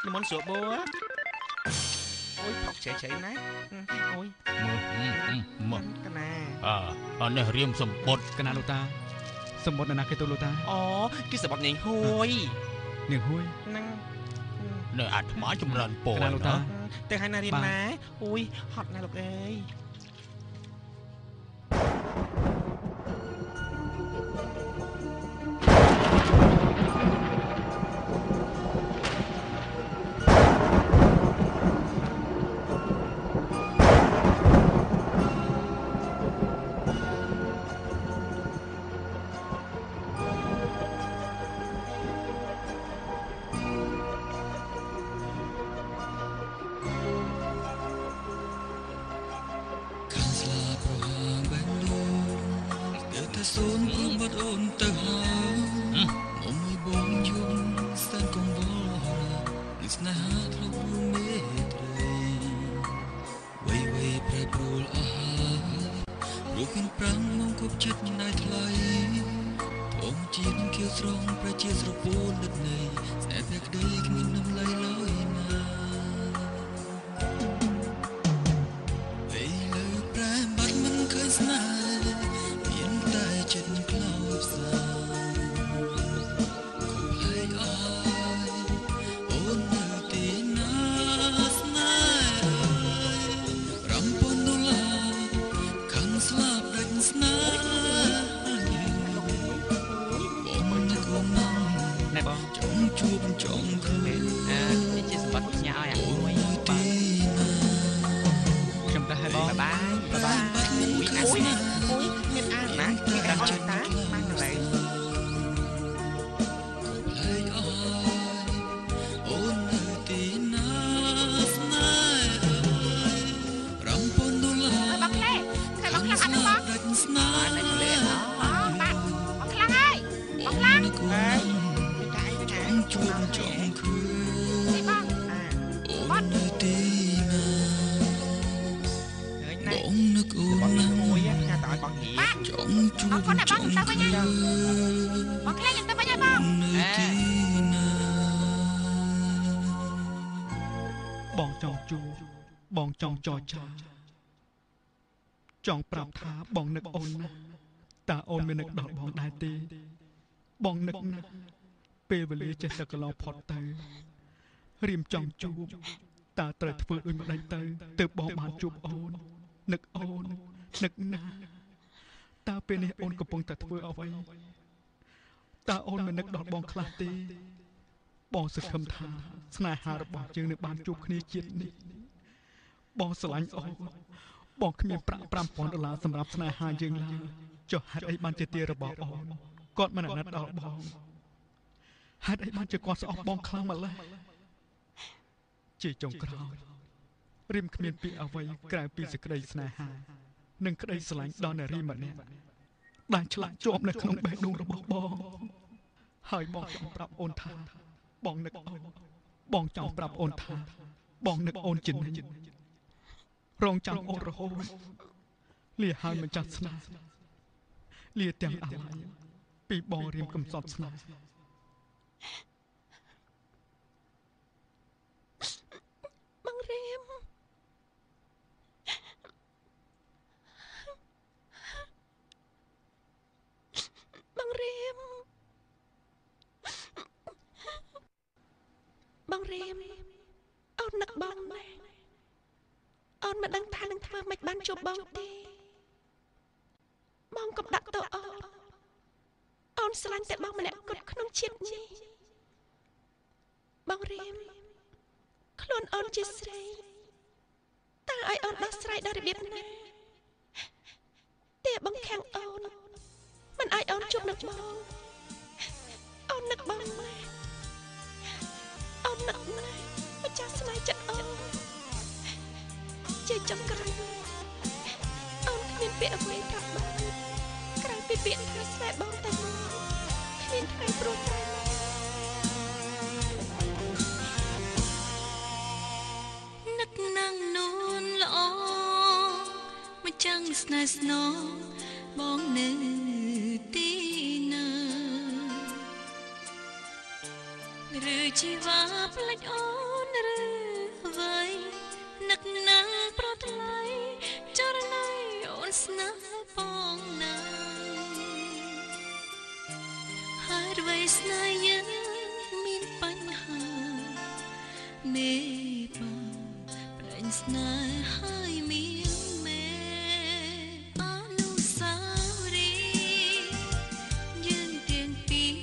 និមន្តស្រួលបួអូយផុកជ្រៃជ្រៃណាអូយមកកណាអនេះរៀមសម្បុតកណាលោកតាសម្បុតនរណាគេទៅលោកតាអូគឺសម្បុតនាងហួយនាងហួយហ្នឹងនៅអាត្មាចម្រើនពរកណាលោកតាទៅឲ្យណារៀមណាអូយហត់ណាស់លោកអើយ សូនព្រមបាត់អូនទៅហើយមកមួយបងយំសែនកង្វល់នឹងស្នេហាធ្លាប់រួមមេត្រីវៃវៃប្រែប្រួលអស់ហើយរូបមានប្រាំងមកគប់ចិត្តណៃថ្លៃធម្មជាតិខៀវស្រងប្រជាស្រពោនដិតនៃស្នេហ៍ភក្តីគ្មានតម្លៃឡើយណាពេលលើប្រែបាត់មិនឃើញស្នេហ៍មានតែចិត្តខ្លោចផ្សាខំភ្លេចអើយអូននៅទីណាស្នេហ៍អើយ5000ដុល្លារខឹងស្លាប់ដាច់ស្នេហ៍ ណែបង បងរៀម ចង់ជួ អរប គុណណាស់បងទៅវិញហើយបងក្លែងខ្ញុំទៅវិញហើយបង នៅទីណា បងចង់ជួបបងចង់ចរចាចង់ប្រាប់ថាបងនឹកអូនណាស់តើអូនមាននឹកដល់បងដែរទេបងនឹកណាស់ពេលវេលាចេះតែកន្លងផុតទៅរៀមចង់ជួបតើត្រូវធ្វើដូចម្ដេចទៅទើបបងបានជួបអូននឹកអូននឹកណាស់តើពេលនេះអូនកំពុងតែធ្វើអ្វីតើអូនមិននឹកដល់បងខ្លះទេបងសង្ឃឹមថាស្នេហារបស់យើងនឹងបានជួបគ្នាជាតិនេះបងស្រឡាញ់អូនបងគ្មានប្រាក់5000ដុល្លារសម្រាប់ស្នេហាយើងឡើយចុះហេតុអីបានជាទារបស់អូនគាត់មិនអាណិតដល់បងហេតុអីបានជាគាត់ស្អប់បងខ្លាំងម្ល៉េះជាចុងក្រោយរៀមគ្មានពាក្យអ្វីក្រៅពីសេចក្តីស្នេហានិងក្តីស្រឡាញ់ដល់នារីម្នាក់ដែលឆ្លាក់ជាប់នៅក្នុងបេះដូងរបស់បងហើយបងចង់ប្រាប់អូនថាបងនឹកអូនបងចង់ប្រាប់អូនថាបងនឹកអូនជានិច្ចរងចាំអូនរហូតលាហើយមិនចាស់ស្នេហ៍លាទាំងអាល័យពីបងរៀមកំសត់ស្នេហ៍ បងរៀមបងរៀមបងរៀមអូននឹកបងណាស់អូនមិនដឹងថានឹងធ្វើម៉េចបានជួបបងទេបងកុំដាក់ទោសអូនអូនស្រឡាញ់តែបងម្នាក់គត់ក្នុងជាតិនេះបងរៀមខ្លួនអូនជាស្រីតើឲ្យអូនដោះស្រាយដល់របៀបណាទេបងខាំងអូនមិនឲ្យអូនជួបនឹងបងអូននឹកបងណាស់អូននឹកណាស់ម្ចាស់ស្នេហ៍ចិត្តអូនជាចុងក្រោយអូនគ្មានពាក្យអ្វីប្រាប់បងក្រៅពីពាក្យថាស្នេហ៍បងតែមួយគ្មានថ្ងៃព្រោះតែ នឹកណាំងនួនល្អមកចាំងស្នេហ៍ស្នងបងនៅទីណាឬជីវ៉ាផ្លេចអូនឬអ្វីនឹកណាំងប្រថ្លៃចរណៃអូនស្នេហ៍បងណាហើយអ្វីស្នេហ៍យើងមានបញ្ហាមេបាប្រេងស្នេហ៍ហើយមានមេអនុស្សាវរីយ៍យើងទាំងពីរ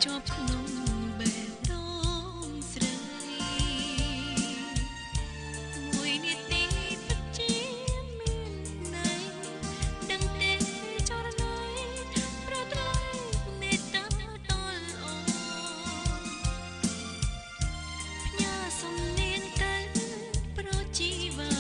ជាប់ក្នុងបេះដូងស្រីមួយនាទីពិតជាមានន័យដឹងទេចរណៃប្រថ្លៃមេត្តាដល់អូនផ្ញើសំនៀងទៅប្រជីវ៉ា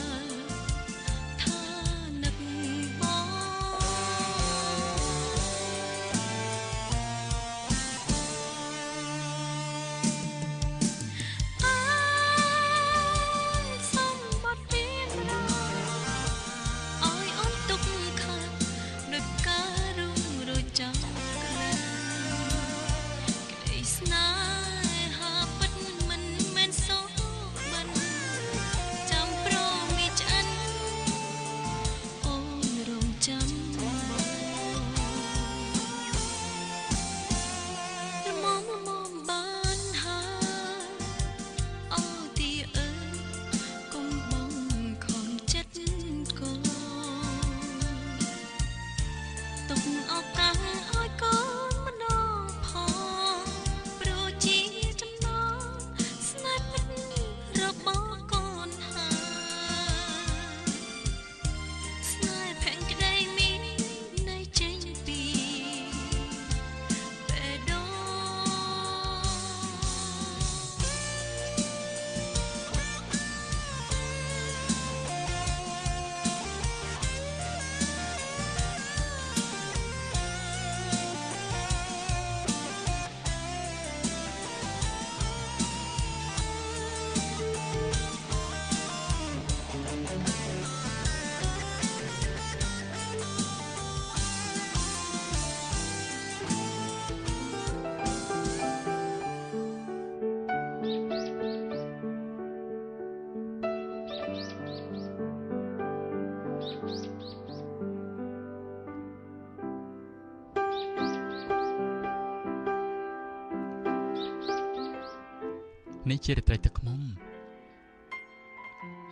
នេះជារាត្រីទឹកឃ្មុំ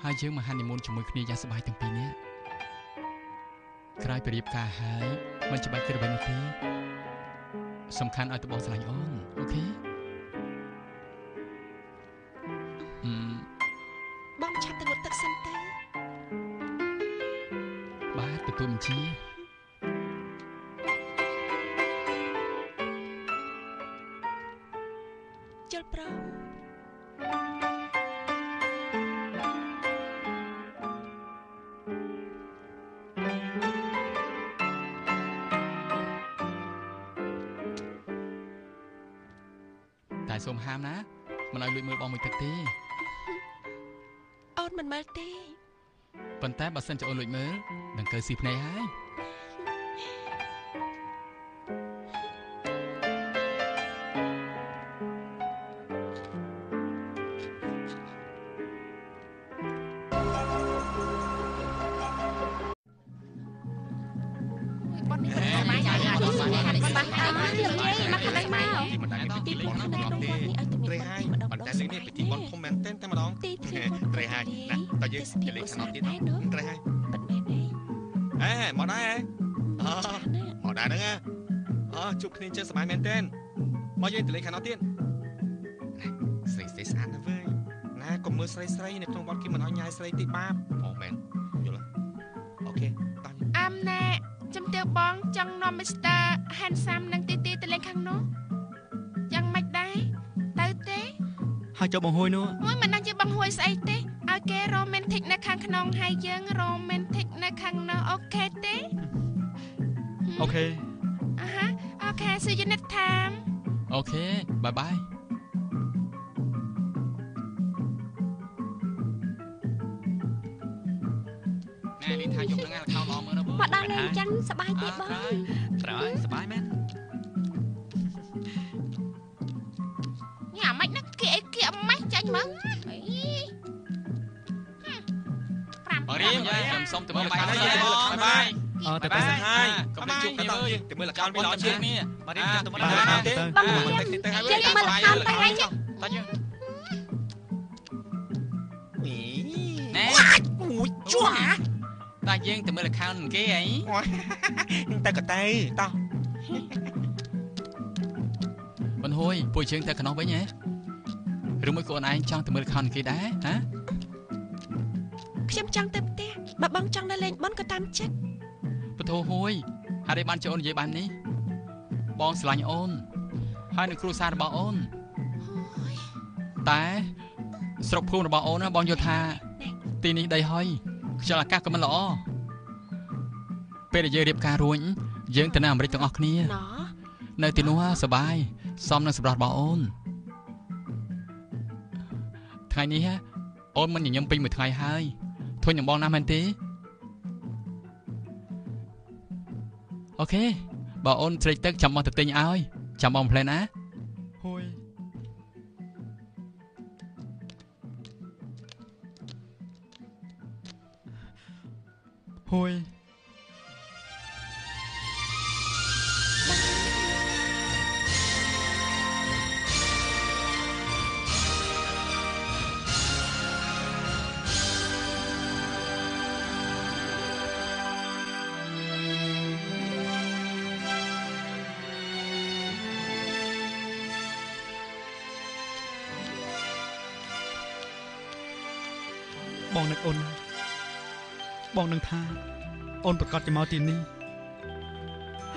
ហើយយើងមកហានីមូនជាមួយគ្នាយ៉ាងសប្បាយទាំងពីរនាក់ក្រោយពីរៀបការហើយមិនច្បាស់គិតអ្វីនោះទេសំខាន់ឲ្យតបងស្រឡាញ់អូនអូខេបងឆាប់ទៅងូតទឹកសិនទៅបាទទទួលបញ្ជាជិលព្រមតែសូមហាមណាមិនឲ្យលួចមើលបងមួយទឹកទេអូនមិនមើលទេប៉ុន្តែបើសិនជាអូនលួចមើលនឹងកើស៊ីភ្នែកហើយជួបគ្នាចឹងសប្បាយមែនទែនមកយើងទៅលេងខាងនោះទៀតស្រីស្រីស្អាតណាស់វើយណាកុំមើលស្រីស្រីនៅក្នុងវត្តគេមិនឲ្យញ៉ាយស្រីទេបាបអូមែនយល់អូខេតោះអាំណែជំទាវបងចង់នាំ Mr. Handsome និងទីទីទៅលេងខាងនោះយ៉ាងម៉េចដែរទៅទេហើយចុះបងហួយនោះអូយមិនដឹងជាបងហួយស្អីទេឲ្យគេ romantic នៅខាងក្នុងហើយយើង romantic នៅខាងនោះអូខេទេអូខេOkay, see you next time. Okay, bye bye. ណែលីថាយប់ហ្នឹងខោល្អមើលណាបងមកដល់លេងចឹងសប្បាយទេបងត្រូវហើយសប្បាយមែនញ៉ាំមិនណាគេអីគេអម៉េះចាញ់មើល បងរៀមខ្ញុំសុំទៅមើលបាយបាយអត់ទៅទៅហើយកុំជួបគ្នាវើយទៅមើលល្ខោនវិញល្អជាងគ្នាបងរៀមចាំទៅមើលល្ខោនទេបងរៀមទៅមើលល្ខោនទៅហើយតោះយើងណែអូយជួតោះយើងទៅមើលល្ខោនគេអីទៅក៏ទៅតោះបងហួយពួកយើងទៅខ្នោះវិញហ៎ឬមួយក៏អូនឯងចង់ទៅមើលល្ខោនគេដែរហ៎ខ្ញុំចង់ទៅផ្ទះបើបងចង់នៅលេងបុណ្យក៏តាមចិត្តពធហួយហើយបានចូលអូននិយាយបាននេះបងស្រឡាញ់អូនហើយនឹងគ្រួសាររបស់អូនតែស្រុកភូមិរបស់អូនណាបងយល់ថាទីនេះដីហុយខ្យល់អាកាសក៏មិនល្អពេលដែលយើងរៀបការរួចយើងទៅនៅអាមេរិកទាំងអស់គ្នានៅទីនោះសប្បាយសមនឹងសម្រស់របស់អូនថ្ងៃនេះអូនមិនញញឹមពេញមួយថ្ងៃហើយធុញនឹងបងណាស់មែនទេអូខេបើអូនស្រេកទឹកចាំបងទៅទិញឲ្យចាំបងផ្លែណាហួយហួយបងនឹកអូនបងនឹងថាអូនប្រកាសជាមកទីនេះ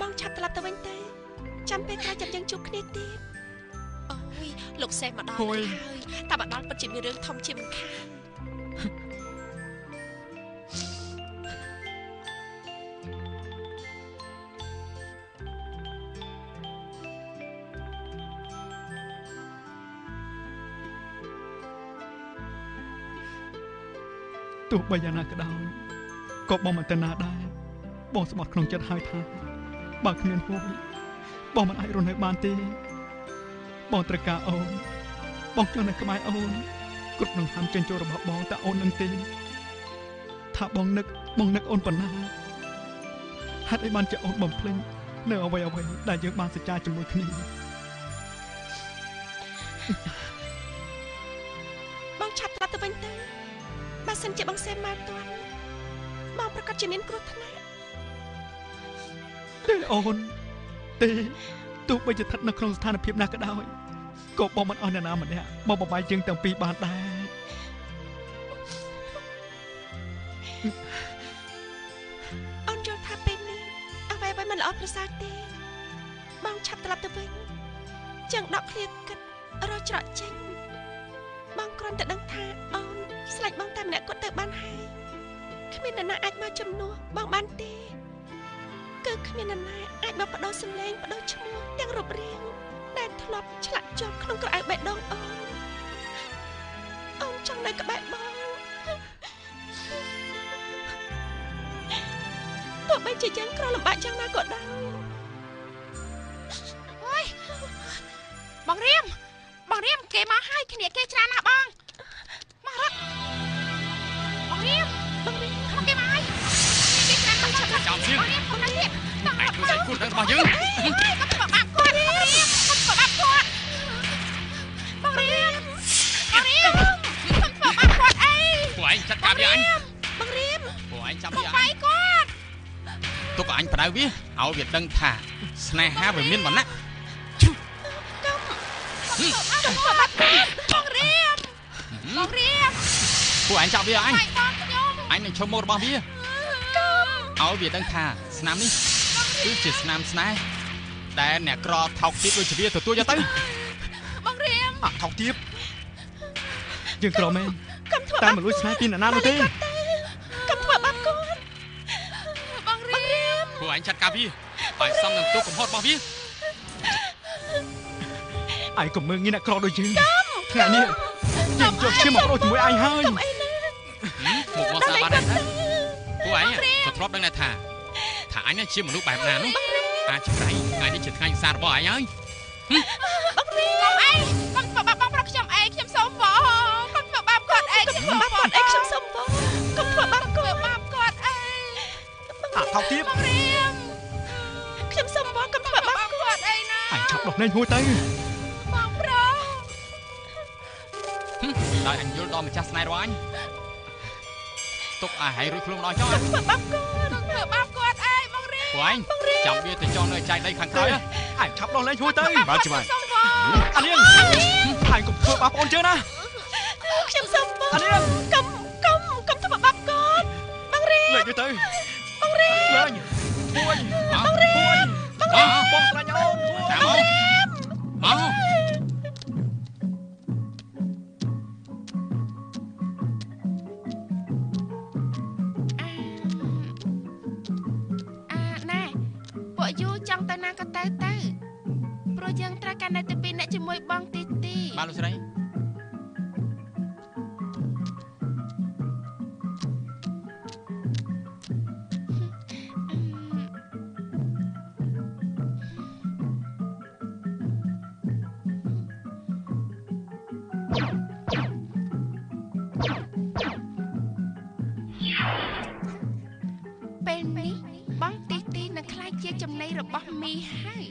បងឆាប់ត្រឡប់ទៅវិញទៅចាំពេលក្រោយចាំយើងជួបគ្នាទៀតអូយលោកសេះមកដល់ហើយតែមកដល់ពិតជាមានរឿងធំជាមិនខានទោះបីយ៉ាងណាក៏ដោយក៏បងមិនទៅណាដែរបងស្បត់ក្នុងចិត្តហើយថាបើគ្មានហួយបងមិនអាចរស់នៅបានទេបងត្រូវការអូនបងចង់នៅក្បែរអូនគ្រប់នឹងហាមចេញចូលរបស់បងតែអូននឹងទេថាបងនឹកអូនប៉ុណ្ណាហេតុអីបានជាអូនបំភ្លេចនៅអ្វីៗដែលយើងបានសច្ចាជាមួយគ្នា សិនជាបងសេមមកទាន់បងប្រកាសជាមានគ្រោះថ្នាក់ទេអូនទេទោះបីជាស្ថិតនៅក្នុងស្ថានភាពណាក៏ដោយក៏បងមិនអស់អ្នកណាម្នាក់មកបបាយយើងទាំងពីរបានដែរអូនយល់ថាពេលនេះអ្វីៗមិនល្អប្រសើរទេបងឆាប់ត្រឡប់ទៅវិញចឹងដកឃ្លាគិតរកច្រកចេញបងគ្រាន់តែដឹងថាអូនស្លាច់បងតែម្នាក់គាត់ទៅបានហើយគ្មានអ្នកណាអាចមកជំនួសបងបានទេគឺគ្មានអ្នកណាអាចមកបដូរសម្លេងបដូរឈ្មោះទាំងរូបរាងដែលធ្លាប់ឆ្លាក់ជាប់ក្នុងក្រអៅបេះដូងអូនអូនចង់នៅក្បែរបងទោះបីជាយើងក្រលំបាកយ៉ាងណាក៏ដោយអូយបងរៀមបងរៀមគេមកហើយគ្នាគេច្រើនណាស់បងមករត់បងរៀមបងរៀមមកគេមកហើយគេច្រើនណាស់ចាំសៀងបងរៀមបងរៀមឯងធ្វើស្អីគូដល់របស់យើងកុំធ្វើបាបគាត់បងរៀមកុំធ្វើបាបគាត់បងរៀមបងរៀមកុំធ្វើបាបគាត់អីពួកឯងចាត់ការវាអញបងរៀមពួកឯងចាប់វាអញបាយគាត់ទុកអញបដៅវាឲ្យវាដឹងថាស្នេហាវាមានវណ្ណៈកុំធ្វើបាបគាត់បងរៀមបងរៀមពួកឯងចាប់វាអញបងខ្ញុំអញនឹងឈុំមុខរបស់វាឲ្យវាដឹងថាស្នាមនេះគឺជាស្នាមស្នេហ៍ដែលអ្នកក្រថោកទាបដូចជាវាទទួលយកទៅបងរៀមអថោកទាបយើងក្រមែនតែមិនលួចស្នេហ៍ពីអ្នកណានោះទេកុំធ្វើបាបគាត់បងរៀមពួកឯងចាត់ការវាឲ្យសមនឹងទោសកំហុសរបស់វាឯងកុំមើលងាយអ្នកក្រដូចយើងថ្ងៃនេះយើងយកឈាមមកប្ដូរជាមួយឯងហើយមកមកសាបានហើយពួកឯងក៏ធ្លាប់ដឹងដែរថាអញជាមនុស្សបែបណានោះអាចច្រៃថ្ងៃនេះជាថ្ងៃសាររបស់ឯងហើយបងរៀមកុំអីកុំធ្វើបាបបងប្រុសខ្ញុំអីខ្ញុំសូមវកុំធ្វើបាបគាត់អីខ្ញុំធ្វើបាបគាត់អីខ្ញុំសូមវកុំធ្វើបាបគាត់បាបគាត់អីអថោកទាបបងរៀមខ្ញុំសូមវកុំធ្វើបាបគាត់អីណាអញឆាប់ដោះលែងហួយទៅបងប្រុសដោយអញយល់ដល់ម្ចាស់ស្នេហ៍របស់អញទុកឲ្យហើយរួចខ្លួនម្ដងចុះធ្វើបាបគាត់ធ្វើបាបគាត់អីបងរៀមពួកឯងចាំវាទៅចងនៅចៃដីខាងក្រោយអញឆាប់ដោះលែងហួយទៅបាទច្បាស់អាលៀងឯងកុំធ្វើបាបអូនជឿណាខ្ញុំសូមអាលៀងកុំកុំកុំធ្វើបាបគាត់បងរៀមលែងទៅបងរៀមលែងពួយបងរៀមបងរៀមបងស្លាញ់អូនតាមមកមកយូរចង់ទៅណាក៏ទៅទៅព្រោះយើងត្រូវការនៅតែពីរអ្នកជាមួយបងទីទីបាទលោកស្រីពេលនេះបងទីទីនឹងក្លាយជាចំណីរបស់មីហើយ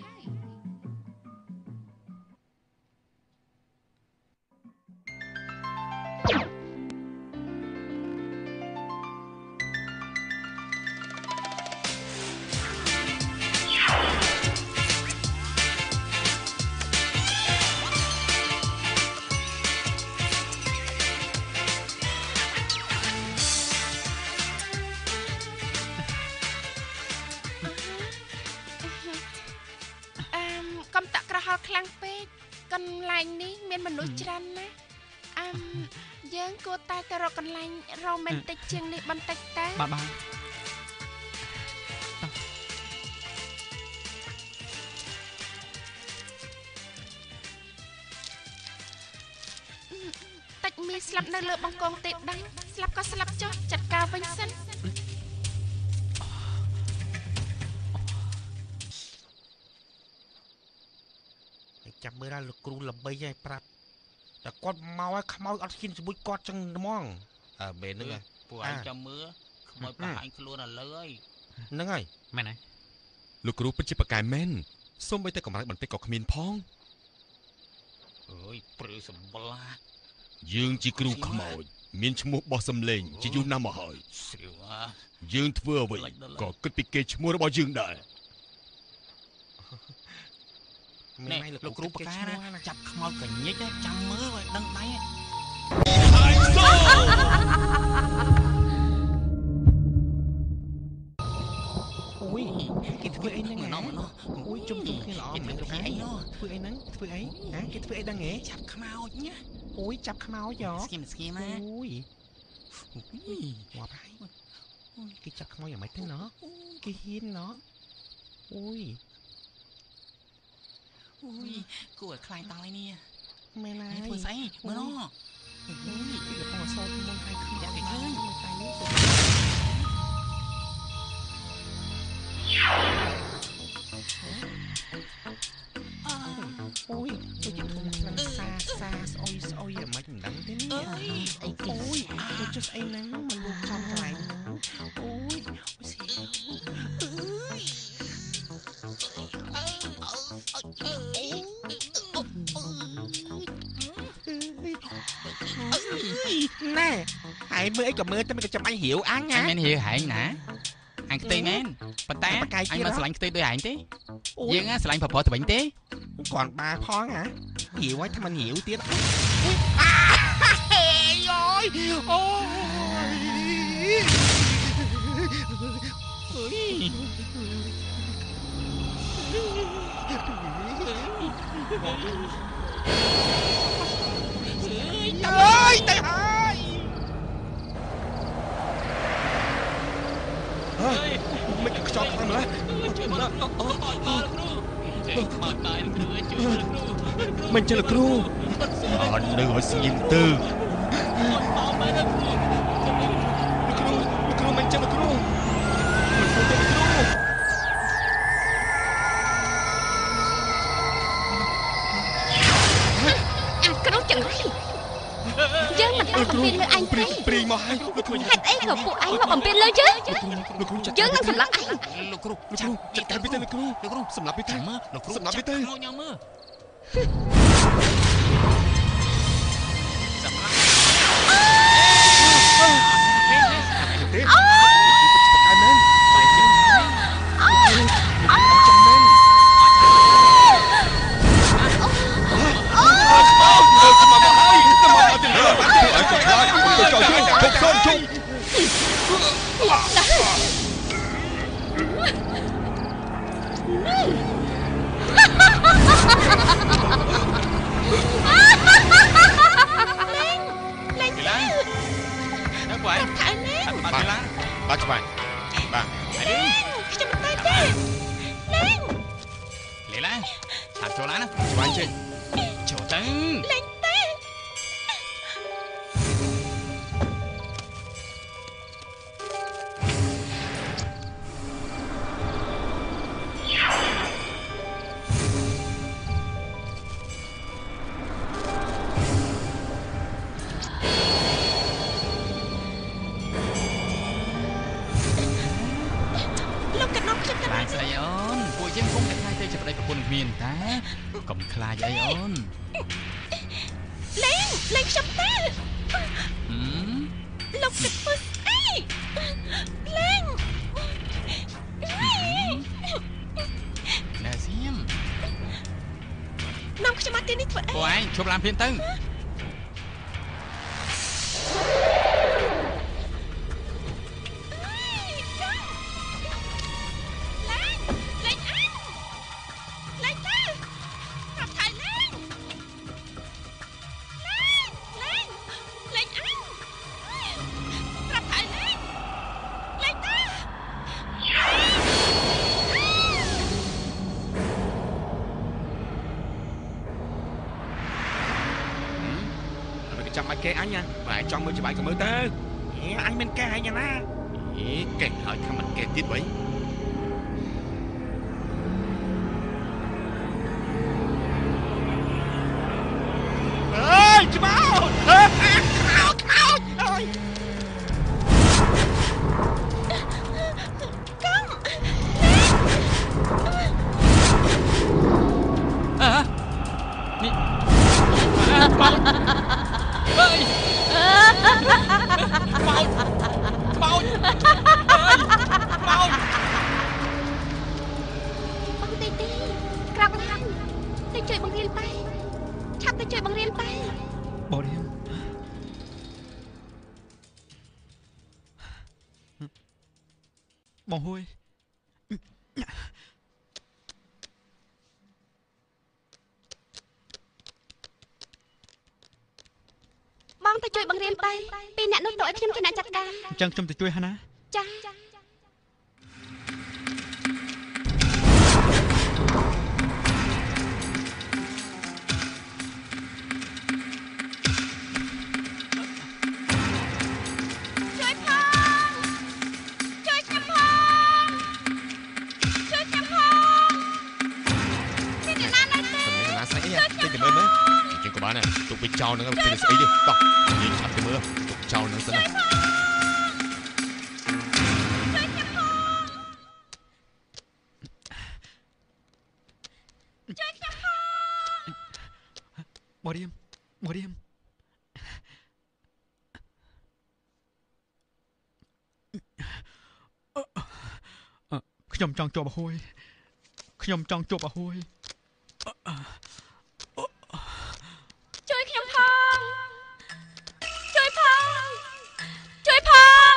ខ្លាំងពេកកន្លែងនេះមានមនុស្សច្រើនណាស់អឹមយើងគួរតែទៅរកកន្លែងរ៉ូមែនទិកជាងនេះបន្តិចតើបាទបាទតិចមីស្លាប់នៅលើបង្គងទេដឹងស្លាប់ក៏ស្លាប់ចុះចាត់ការវិញសិន ចាំមើលដល់លោកគ្រូល្បីឲ្យប្រាប់តែគាត់មកឲ្យខ្មោចអត់ហ៊ានជាមួយគាត់ចឹងហ្មងអើមែនហ្នឹងពួកឯងចាំមើលខ្មោចបង្ហាញខ្លួនឥឡូវហើយហ្នឹងហើយមែនហើយលោកគ្រូពិតជាប្រកែមែនសូម្បីតែកម្រើកបន្តិចក៏គ្មានផងអើយព្រឺសម្លា យើងជាគ្រូខ្មោចមានឈ្មោះបោះសំឡេងជាយូរណាស់មកហើយយើងធ្វើអ្វីក៏គិតពីគេឈ្មោះរបស់យើងដែរនេះលោកគ្រូបកាណាចាប់ខ្មោចកញិចចាំមើលឲ្យដឹងដៃអូយគេធ្វើអីហ្នឹងណោះអូយជុំជុំគ្នាល្អមែនទេធ្វើអីហ្នឹងធ្វើអីហ៎គេធ្វើអីដឹងហ៎ចាប់ខ្មោចណាអូយចាប់ខ្មោចហ៎ស្គីមស្គីមណាអូយងាប់ហើយអូយគេចាប់ខ្មោចយ៉ាងម៉េចទៅណោះគេហ៊ានណោះអូយអូយគួរឲ្យខ្លាចដល់ហើយនេះមែនហើយធ្វើស្អីមើលណោះគេកំពុងសោតមុនឲ្យខ្មោចគេឃើញតែនេះអូយដូចជាធំខ្លាំងសាសាស្អុយស្អុយយ៉ាងម៉េចមិនដឹងទេនេះអីគេអូយទៅចុះស្អីហ្នឹងមកលូកចំកន្លែងហ្នឹងអូយអូយស្អីអើយណែហើយមើលអីក៏មើលតែមិនក៏ចាំអញរាវអញណាអញមិនរាវហែងណាអញខ្ទេមែនប៉ុន្តែអញមិនស្រឡាញ់ខ្ទេដូចឯងទេយើងស្រឡាញ់ប្រុសទៅវិញទេគាត់បាផងហ៎រាវឲ្យថាមិនរាវទៀតអូយអាហេយអូយអូយអើយទៅហើយមិនខ្ចប់ខ្លាំងម្ល៉េះជួយមកលោកគ្រូជួយមកបាយលោកគ្រូជួយលោកគ្រូមិនចេះលោកគ្រូអត់នៅឲ្យស្ងៀមទៅមកលោកគ្រូលោកគ្រូលោកគ្រូមិនចេះលោកគ្រូមិនធ្វើទេលោកគ្រូអាគ្រូចង្រៃយើងមិនបានបំពេញលើឯងទេព្រីងមកហើយលោកគ្រូហេតុអីក៏ពួកឯងមកបំពេញលើយើងលោកគ្រូយើងនឹងសម្លាប់ឯងលោកគ្រូចាត់ការពីទៅលោកគ្រូលោកគ្រូសម្លាប់ពីទៅលោកគ្រូសម្លាប់ពីទៅមកញ៉ាំមើលសម្លាប់ទេអូបកែមែនបែជាចាំមែនអូមកមកហើយមកទៅលើបានទេឲ្យកុំខ្លាចកុំចោលជើងកុំសូមជុំលេងលេងទៅពួកឯងថៃលេងបាទបាទច្បាស់បាទខ្ញុំមិនទៅទេលេងលេឡាឆាប់ចូលឡានណាច្បាស់ចេញចូលទៅលេងទេលោកកណ្ដុំខ្ញុំទៅ បានស្អីអូនពួកយើងគង់តែខ្លាចទៅជាប្តីប្រពន្ធគ្មានតាកុំខ្លាចអីអូនលេងលេងខ្ញុំទៅលោកគិតធ្វើស្អីលេងណែសៀមនាំខ្ញុំមកទីនេះធ្វើអីពួកឯងជប់ឡានភ្លាមទៅ ចាំបាច់គេអញណាបើឯងចង់មើលច្បាស់ក៏មើលទៅអញមិនកេះឯងណាអេកេះហើយថាមិនកេះទៀតវិញអើយច្បាស់ខ្មោចខ្មោចអើយកំអើនេះអើ មកបងទីទីក្រោកឡើងទៅជួយបង្រៀនតែឆាប់ទៅជួយបង្រៀនតែបរៀមបងហួយបងទៅជួយបង្រៀនទៅពីអ្នកនោះទៅឲ្យខ្ញុំជាអ្នកចាត់ការអញ្ចឹងខ្ញុំទៅជួយហាណាចាជួយផងជួយខ្ញុំផងជួយខ្ញុំផងមានអ្នកណានៅទេណាស្អីទេទៅមើលមើលជាងក៏បានដែរទុកវាចោលនឹងទៅស្អីទេតោះនិយាយឆាប់ទៅមើលទុកចោលនឹងសិនណាជួយខ្ញុំផងជួយខ្ញុំផងបរៀមបរៀមខ្ញុំចង់ជួបអាហួយខ្ញុំចង់ជួបអាហួយជួយខ្ញុំផងជួយផងជួយផង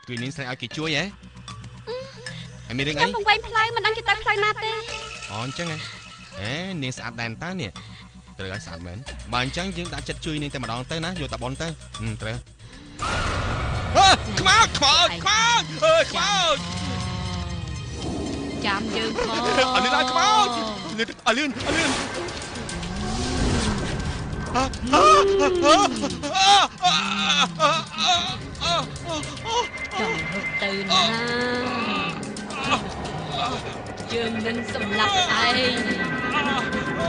គឺនាងស្រីឲ្យគេជួយហ៎ហើយមានរឿងអីខ្ញុំបង្វែងផ្លូវមិនដឹងគេទៅផ្លូវណាទេអូអញ្ចឹងហ៎អេនាងស្អាតដែរតានេះត្រូវឲ្យស្អាតមែនបើអញ្ចឹងយើងដាក់ចិត្តជួយនាងតែម្ដងទៅណាយកតាប៉ុនទៅត្រូវខ្មោចខ្មោចខ្មោចអើយខ្មោចចាំយើងផងអលឿនឲ្យខ្មោចអលឿនអលឿនចង់រត់ទៅណាយើងនឹងសម្លាប់ឯង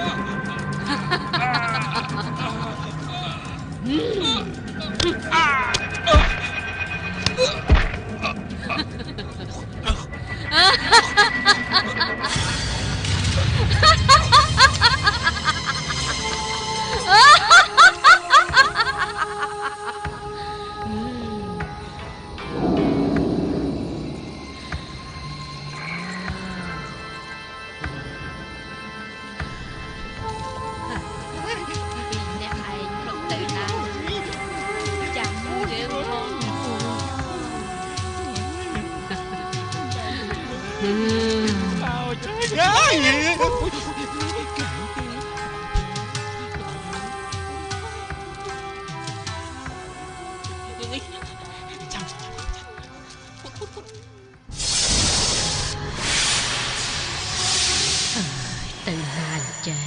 ទៅណាចា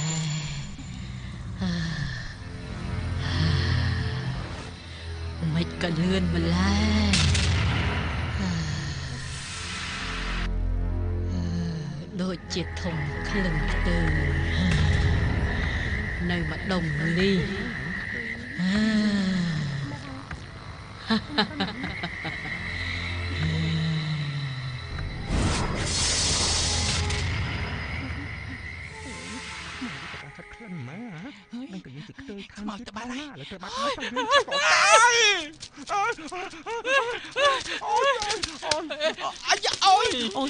មិនក៏លឿនម្ល៉េះដូចជាធំក្លិនខ្ទើនៅម្ដុំនេះ ខ្មោចទៅបាត់ហើយឥឡូវទៅបាត់ហើយអូយអូយអាយ៉ាអូយអូយ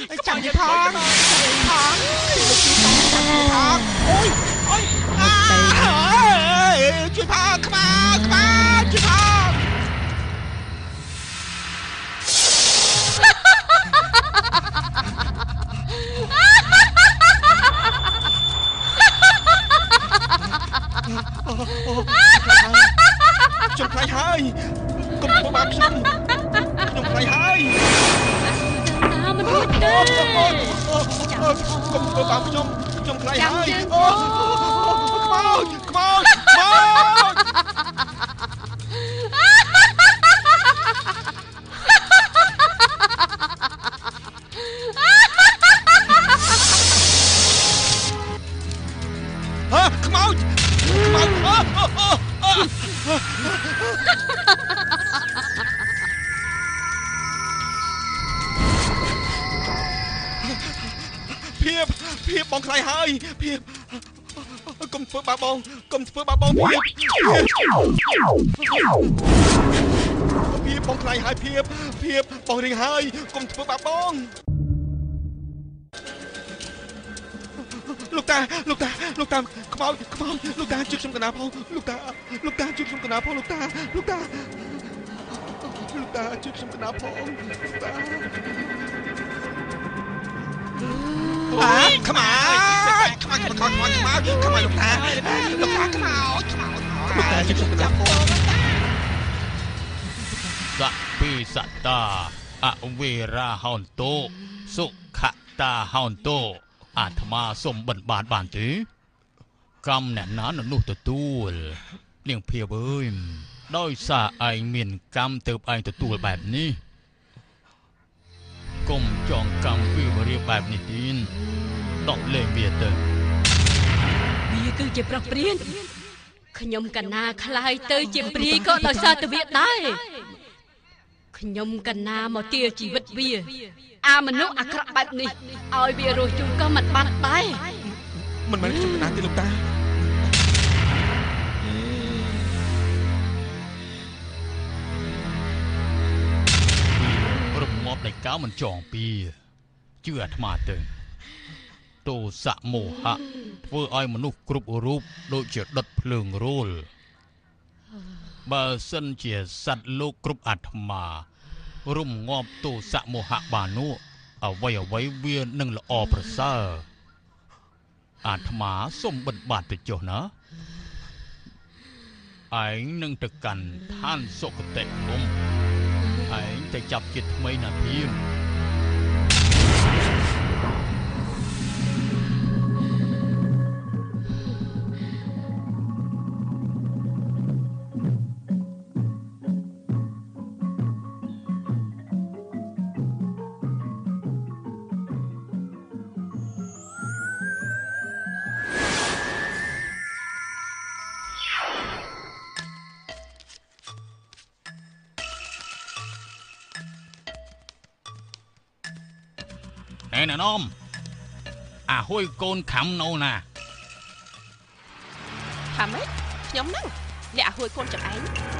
អូយចាំផងផងផងអូយអូយជួយផងខ្មោចខ្មោចជួយផងខ្ញុំខ្លាចហើយកុំធ្វើបាបខ្ញុំខ្ញុំខ្លាចហើយណាមិនរួចទេកុំធ្វើបាបខ្ញុំខ្ញុំខ្លាចហើយអូខ្មោចខ្មោចខ្មោចខ្មោចខ្មោចភាពបងខ្លាយហើយភាពកុំធ្វើបាបបងកុំធ្វើបាបបងភាពភាព ភាពបងខ្លាយហើយភាពភាពបងរៀងហើយកុំធ្វើបាបបងលោកតាលោកតាលោកតាខ្មោចខ្មោចលោកតាជួយខ្ញុំកណាផងលោកតាលោកតាជួយខ្ញុំកណាផងលោកតាលោកតាលោកតាជួយខ្ញុំកណាផងលោកតាខ្មោចខ្មោចខ្មោចខ្មោចខ្មោចខ្មោចលោកតាលោកតាខ្មោចខ្មោចលោកតាជួយខ្ញុំកណាផងសពិសតាអវេរាហោនតោសុខតាហោនតោអាត្មាសុំបិណ្ឌបាតបានទេកម្មអ្នកណានៅនោះទទួលនាងភាពអើយដោយសារឯងមានកម្មទៅឯងទទួលបែបនេះកុំចងកម្មពីវរាបែបនេះទៀតដកលេងវាទៅវាគឺជាប្រុសព្រានខ្ញុំកណាខ្លាយទៅជាព្រាយក៏ដោយសារតែវាដែរខ្ញុំកណាមកទាជីវិតវាអាមនុស្សអាក្រក់បែបនេះឲ្យវារស់យូរក៏មិនបាត់ដែរមិនមែនខ្ញុំកណាទេលោកតារងាប់នៃកៅមិនចងពីជឿអាត្មាទៅទោសៈមោហៈធ្វើឲ្យមនុស្សគ្រប់រូបដូចជាដុតភ្លើងរោលបើសិនជាសត្វលោកគ្រប់អាត្មារំងាប់ទោសៈមោហៈបាននោះអ្វីអ្វីវានឹងល្អប្រសើរអាត្មាសូមបិណ្ឌបាតទៅចុះណាឯងនឹងទៅកាន់ឋានសុគតិភូមិឯងទៅចាប់ជាតិថ្មីណាភៀមណែនំអាហួយកូនខំណូណាថាម៉េចខ្ញុំហ្នឹងអ្នកអាហួយកូនចឹងឯង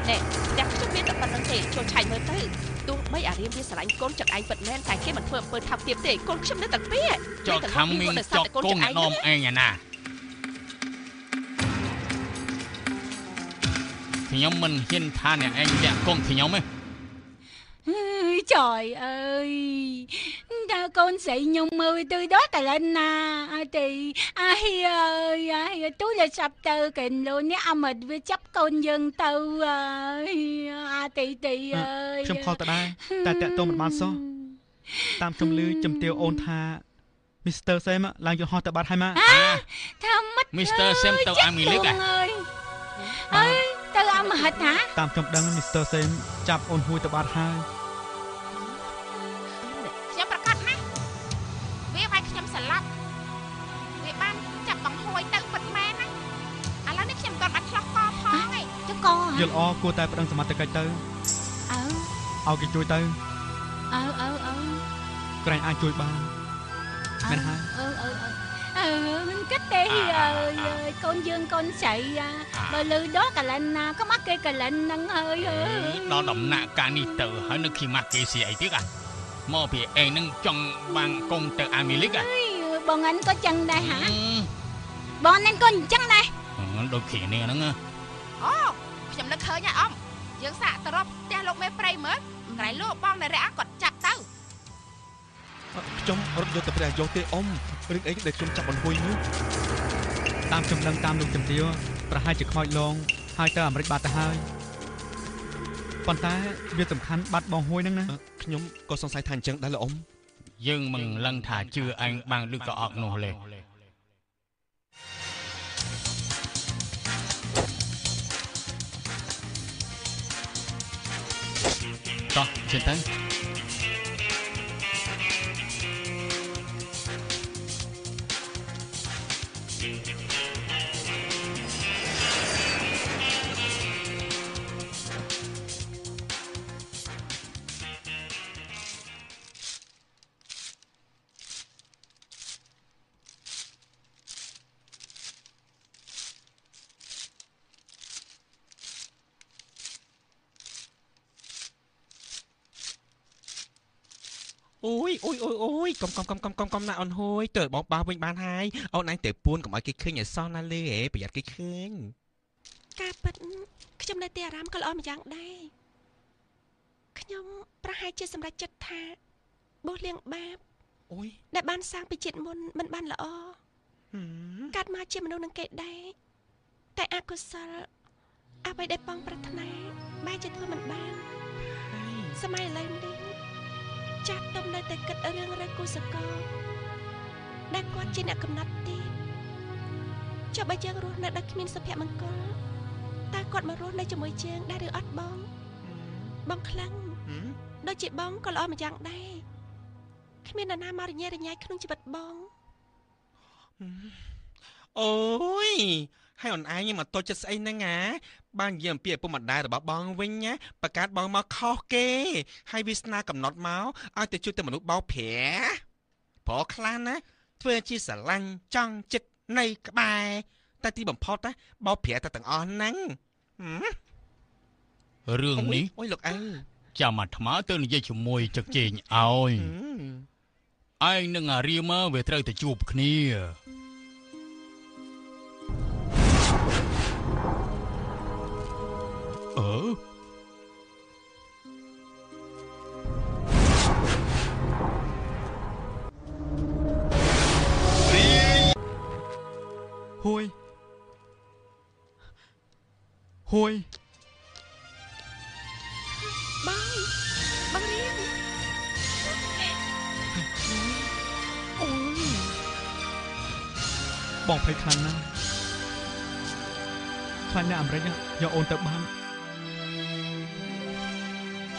ណែអ្នកខ្ញុំមានតែប៉ុណ្្នឹងទេចូលឆែកមើលទៅទោះបីអារៀមវាស្រឡាញ់កូនចឹងឯងពិតមែនតែគេមិនធ្វើអំពើថោកទាបទេកូនខ្ញុំនៅតែពីចោខំមានចោកូនអ្នកនំឯងណាខ្ញុំមិនហ៊ានថាអ្នកឯងលាក់កូនខ្ញុំទេ Trời ơi, tao con sĩ nhung mưa từ đó ta lên na thì ai ơi ai tôi là sắp từ kình luôn nhé ông mình với chấp con dân từ a tì tì ơi ខ្ញុំខលតដែរតែតាក់ទងមិនបានសោះតាមខ្ញុំឮជំទាវអូនថា Mr. Sam ឡើងយន្តហោះទៅបាត់ហើយម៉ា ថាម៉េច Mr. Sam ទៅអាមេរិកអើយទៅអាមេរិកណាតាមខ្ញុំដឹង Mr. Sam ចាប់អូនហួយទៅបាត់ហើយខ្ញុំប្រកាសណាស់វាវាយខ្ញុំស្លាប់វាបានចាប់បង្ហួយទៅពិតមែនណាឥឡូវនេះខ្ញុំមិនទាន់បានឆ្លោះកផងឯងចុះកយល់អគួរតែប្តឹងសមត្ថកិច្ចទៅអើឲ្យគេជួយទៅអើអើអើក្រែងអាចជួយបានមែនហើយអឺអឺអឺមិនគិតទេអើយកូនយើងកូនស្រីបើលឺដល់កលិនណាក៏មកគេកលិនហ្នឹងហើយដល់ដំណាក់កាលនេះទៅហើយនៅខីម៉ាគេស៊ីអីទៀតអាមកពីឯងនឹងចង់បាំងកងទៅអាមេរិក បងអញក៏ចឹងដែរហាបងអញក៏អញ្ចឹងដែរដូចគ្នានេះហ្នឹងអូខ្ញុំនឹកឃើញហើយអ៊ំយើងសាកទៅរកផ្ទះលោកមេព្រៃមើលក្រៃលោកបងនរៈគាត់ចាប់ទៅខ្ញុំរត់យកទៅព្រះយកទេអ៊ំរឿងអីដែលខ្ញុំចាប់បន្ហួយនោះតាមខ្ញុំដឹងតាមលោកជំទាវប្រហែលជាខ្មោចលងហើយទៅអាមេរិកបាត់ទៅហើយប៉ុន្តែវាសំខាន់បាត់បងហួយហ្នឹងណាខ្ញុំក៏សង្ស័យថាអញ្ចឹងដែរលោកអ៊ំយើងមិនលឹងថាជឿឯងបានឬក៏អត់នោះលេតោះជិះទៅ អូយអូយអូយអូយកុំកុំកុំកុំកុំកុំណាអូនហួយទៅបងបាសវិញបានហើយអូនឯងទៅពួនកុំឲ្យគេឃើញឲ្យសោះណាលឺហេប្រយ័ត្នគេឃើញការពិតខ្ញុំនៅទីអារាមក៏ល្អម្យ៉ាងដែរខ្ញុំប្រហែលជាសម្រេចចិត្តថាបោះលៀងបាបអូយដែលបានសាងពីជាតិមុនមិនបានល្អកាត់មកជាមនុស្សនឹងគេដែរតែអកុសលអ្វីដែលបងប្រាថ្នាបែរជាធ្វើមិនបានសម័យឥឡូវនេះចាស់ទុំនៅតែគិតរឿងរើគូសកលដែលគាត់ជាអ្នកកំណត់ទៀតចុះបើយើងរស់នៅដោយគ្មានសុភមង្គលតើគាត់មករស់នៅជាមួយយើងដែរឬអត់បងបងខ្លាំងដូចជាបងក៏ល្អម្យ៉ាងដែរគ្មាននរណាមករញ៉េរញ៉ៃក្នុងជីវិតបងអូយហើយអូនឯងមកតូចចិត្តស្អីហ្នឹងណាបាននិយាយអំពីឪពុកម្ដាយរបស់បងវិញណាបង្កើតបងមកខុសគេហើយវាសនាកំណត់មកឲ្យទៅជួយទៅមនុស្សបោកប្រាព្រោះខ្លះណាធ្វើជាស្រឡាញ់ចង់ចិត្តនៅក្បែរតែទីបំផុតណាបោកប្រាតែទាំងអស់ហ្នឹងរឿងនេះអូយលោកឪចាំអាត្មាទៅនិយាយជាមួយចឹកជេងឲ្យឯងនឹងអារៀមវាត្រូវទៅជួបគ្នាអឺហួយហួយបងបងរៀមអូយបងភ័យខ្លាំងណាស់ខ្លាចអ្នកអាមេរិកយកអូនទៅបាន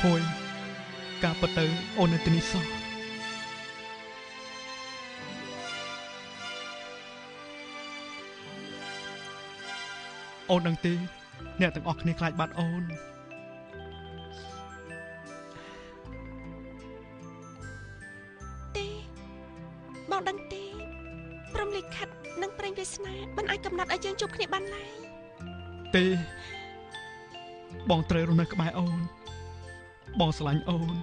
ហួយការពិតទៅអូននៅទីនេះសោះអូនដឹងទេអ្នកទាំងអស់គ្នាខ្លាចបាត់អូនទេបងដឹងទេព្រមលិខិតនិងប្រេងវាសនាមិនអាចកំណត់ឲ្យយើងជួបគ្នាបានឡើយទេបងត្រូវរស់នៅក្បែរអូនបងស្រឡាញ់អូន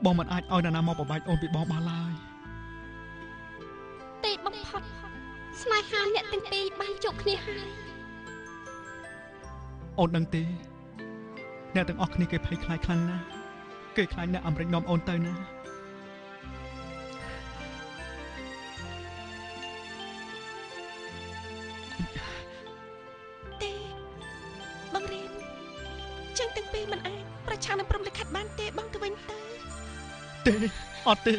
បងមិនអាចឲ្យនរណាមកបំបែកអូនពីបងបានឡើយទេបំផុតស្នេហាអ្នកទាំងពីរបានជួបគ្នាហើយអូនដឹងទេអ្នកទាំងអស់គ្នាគេភ័យខ្លាចខ្លាំងណាស់គេខ្លាចអ្នកអាមេរិកនាំអូនទៅណាទេបងរៀមចឹងទាំងពីរមិនអាចប្រឆាំងនឹងព្រំលិខិតបានទេបងទៅវិញទៅទេអត់ទេ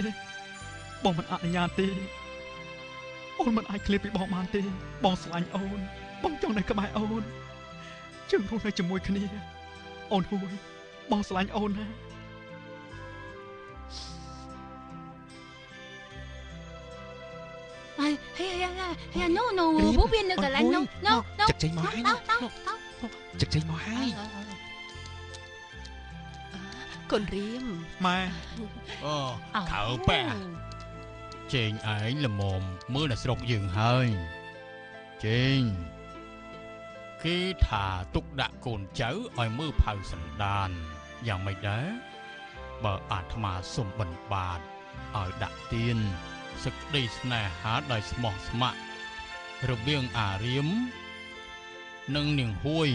បងមិនអនុញ្ញាតទេអូនមិនអាចឃ្លាតពីបងបានទេបងស្រឡាញ់អូនបងចង់នៅក្បែរអូនជើងរស់នៅជាមួយគ្នាអូនហួយបងស្រឡាញ់អូនណាហេហេហេណូណូបូវានៅកន្លែងនោះណូណូចឹកចេញមកហើយចឹកចេញមកហើយ កូនរៀមម៉ែអូខៅប៉ែជេងឯងល្មមមើលនៅស្រុកយើងហើយជេងគេថាទុកដាក់កូនចៅឲ្យមើលផៅសន្តានយ៉ាងម៉េចដែរបើអាត្មាសុំបិណ្ឌបាតឲ្យដាក់ទៀនសេចក្តីស្នេហាដោយស្មោះស្ម័គ្ររវាងអារៀមនិងនាងហួយ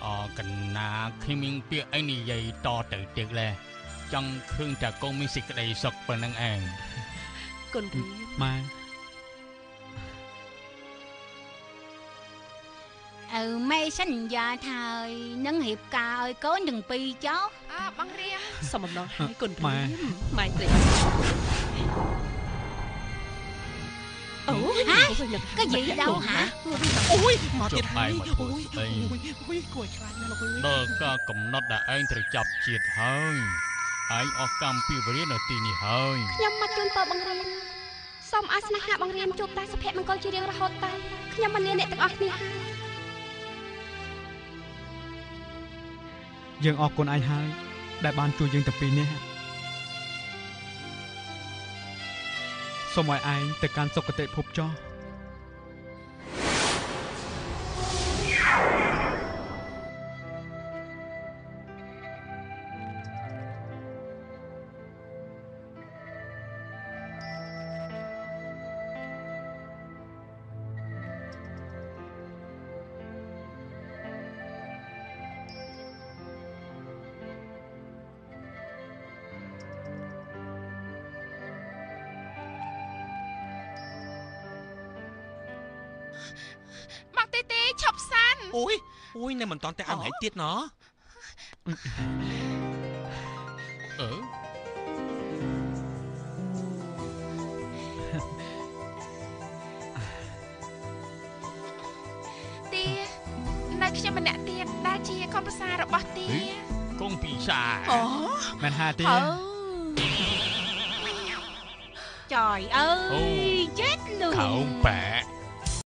អកណាខ្ញុំមានពាក្យអីនិយាយតទៅទៀតလဲចង់ឃើញតែកូនមានសេចក្តីសុខប៉ុណ្្នឹងឯងកូនរៀមម៉ែឪម៉ែសន្យាថានឹងរៀបការឲ្យកូនទាំងពីរចុះអើបងរៀមសុំបំណងហើយកូនរៀមម៉ែត្រេអូ cái gì đâu hả អូយមកទៀតហើយអូយអូយគួរខ្លាចណាស់លោកអើយដល់ការកំណត់ដែលឯងត្រូវចាប់ជាតិហើយឯងអស់កម្មពីវរានៅទីនេះហើយខ្ញុំមកជូនពរបងរៀមសូមឲ្យស្នេហាបងរៀមជួបតែសុភមង្គលជារៀងរហូតទៅខ្ញុំមិនលាអ្នកទាំងអស់គ្នាហើយយើងអរគុណឯងហើយដែលបានជួយយើងទាំងពីរនេះសូមឲ្យឯងទៅកាន់សុគតិភពចុះ បងទេទេឈប់សិនអូយអូយនៅមិនតន់តែឲ្យម្ហែកទៀតណអឺទានៅខ្ញុំម្នាក់ទៀតដែលជាកុំប្រសារបស់ទាកុំពិសាអូមែនហាទាចយអើយចិត្តលូខោងប៉ែ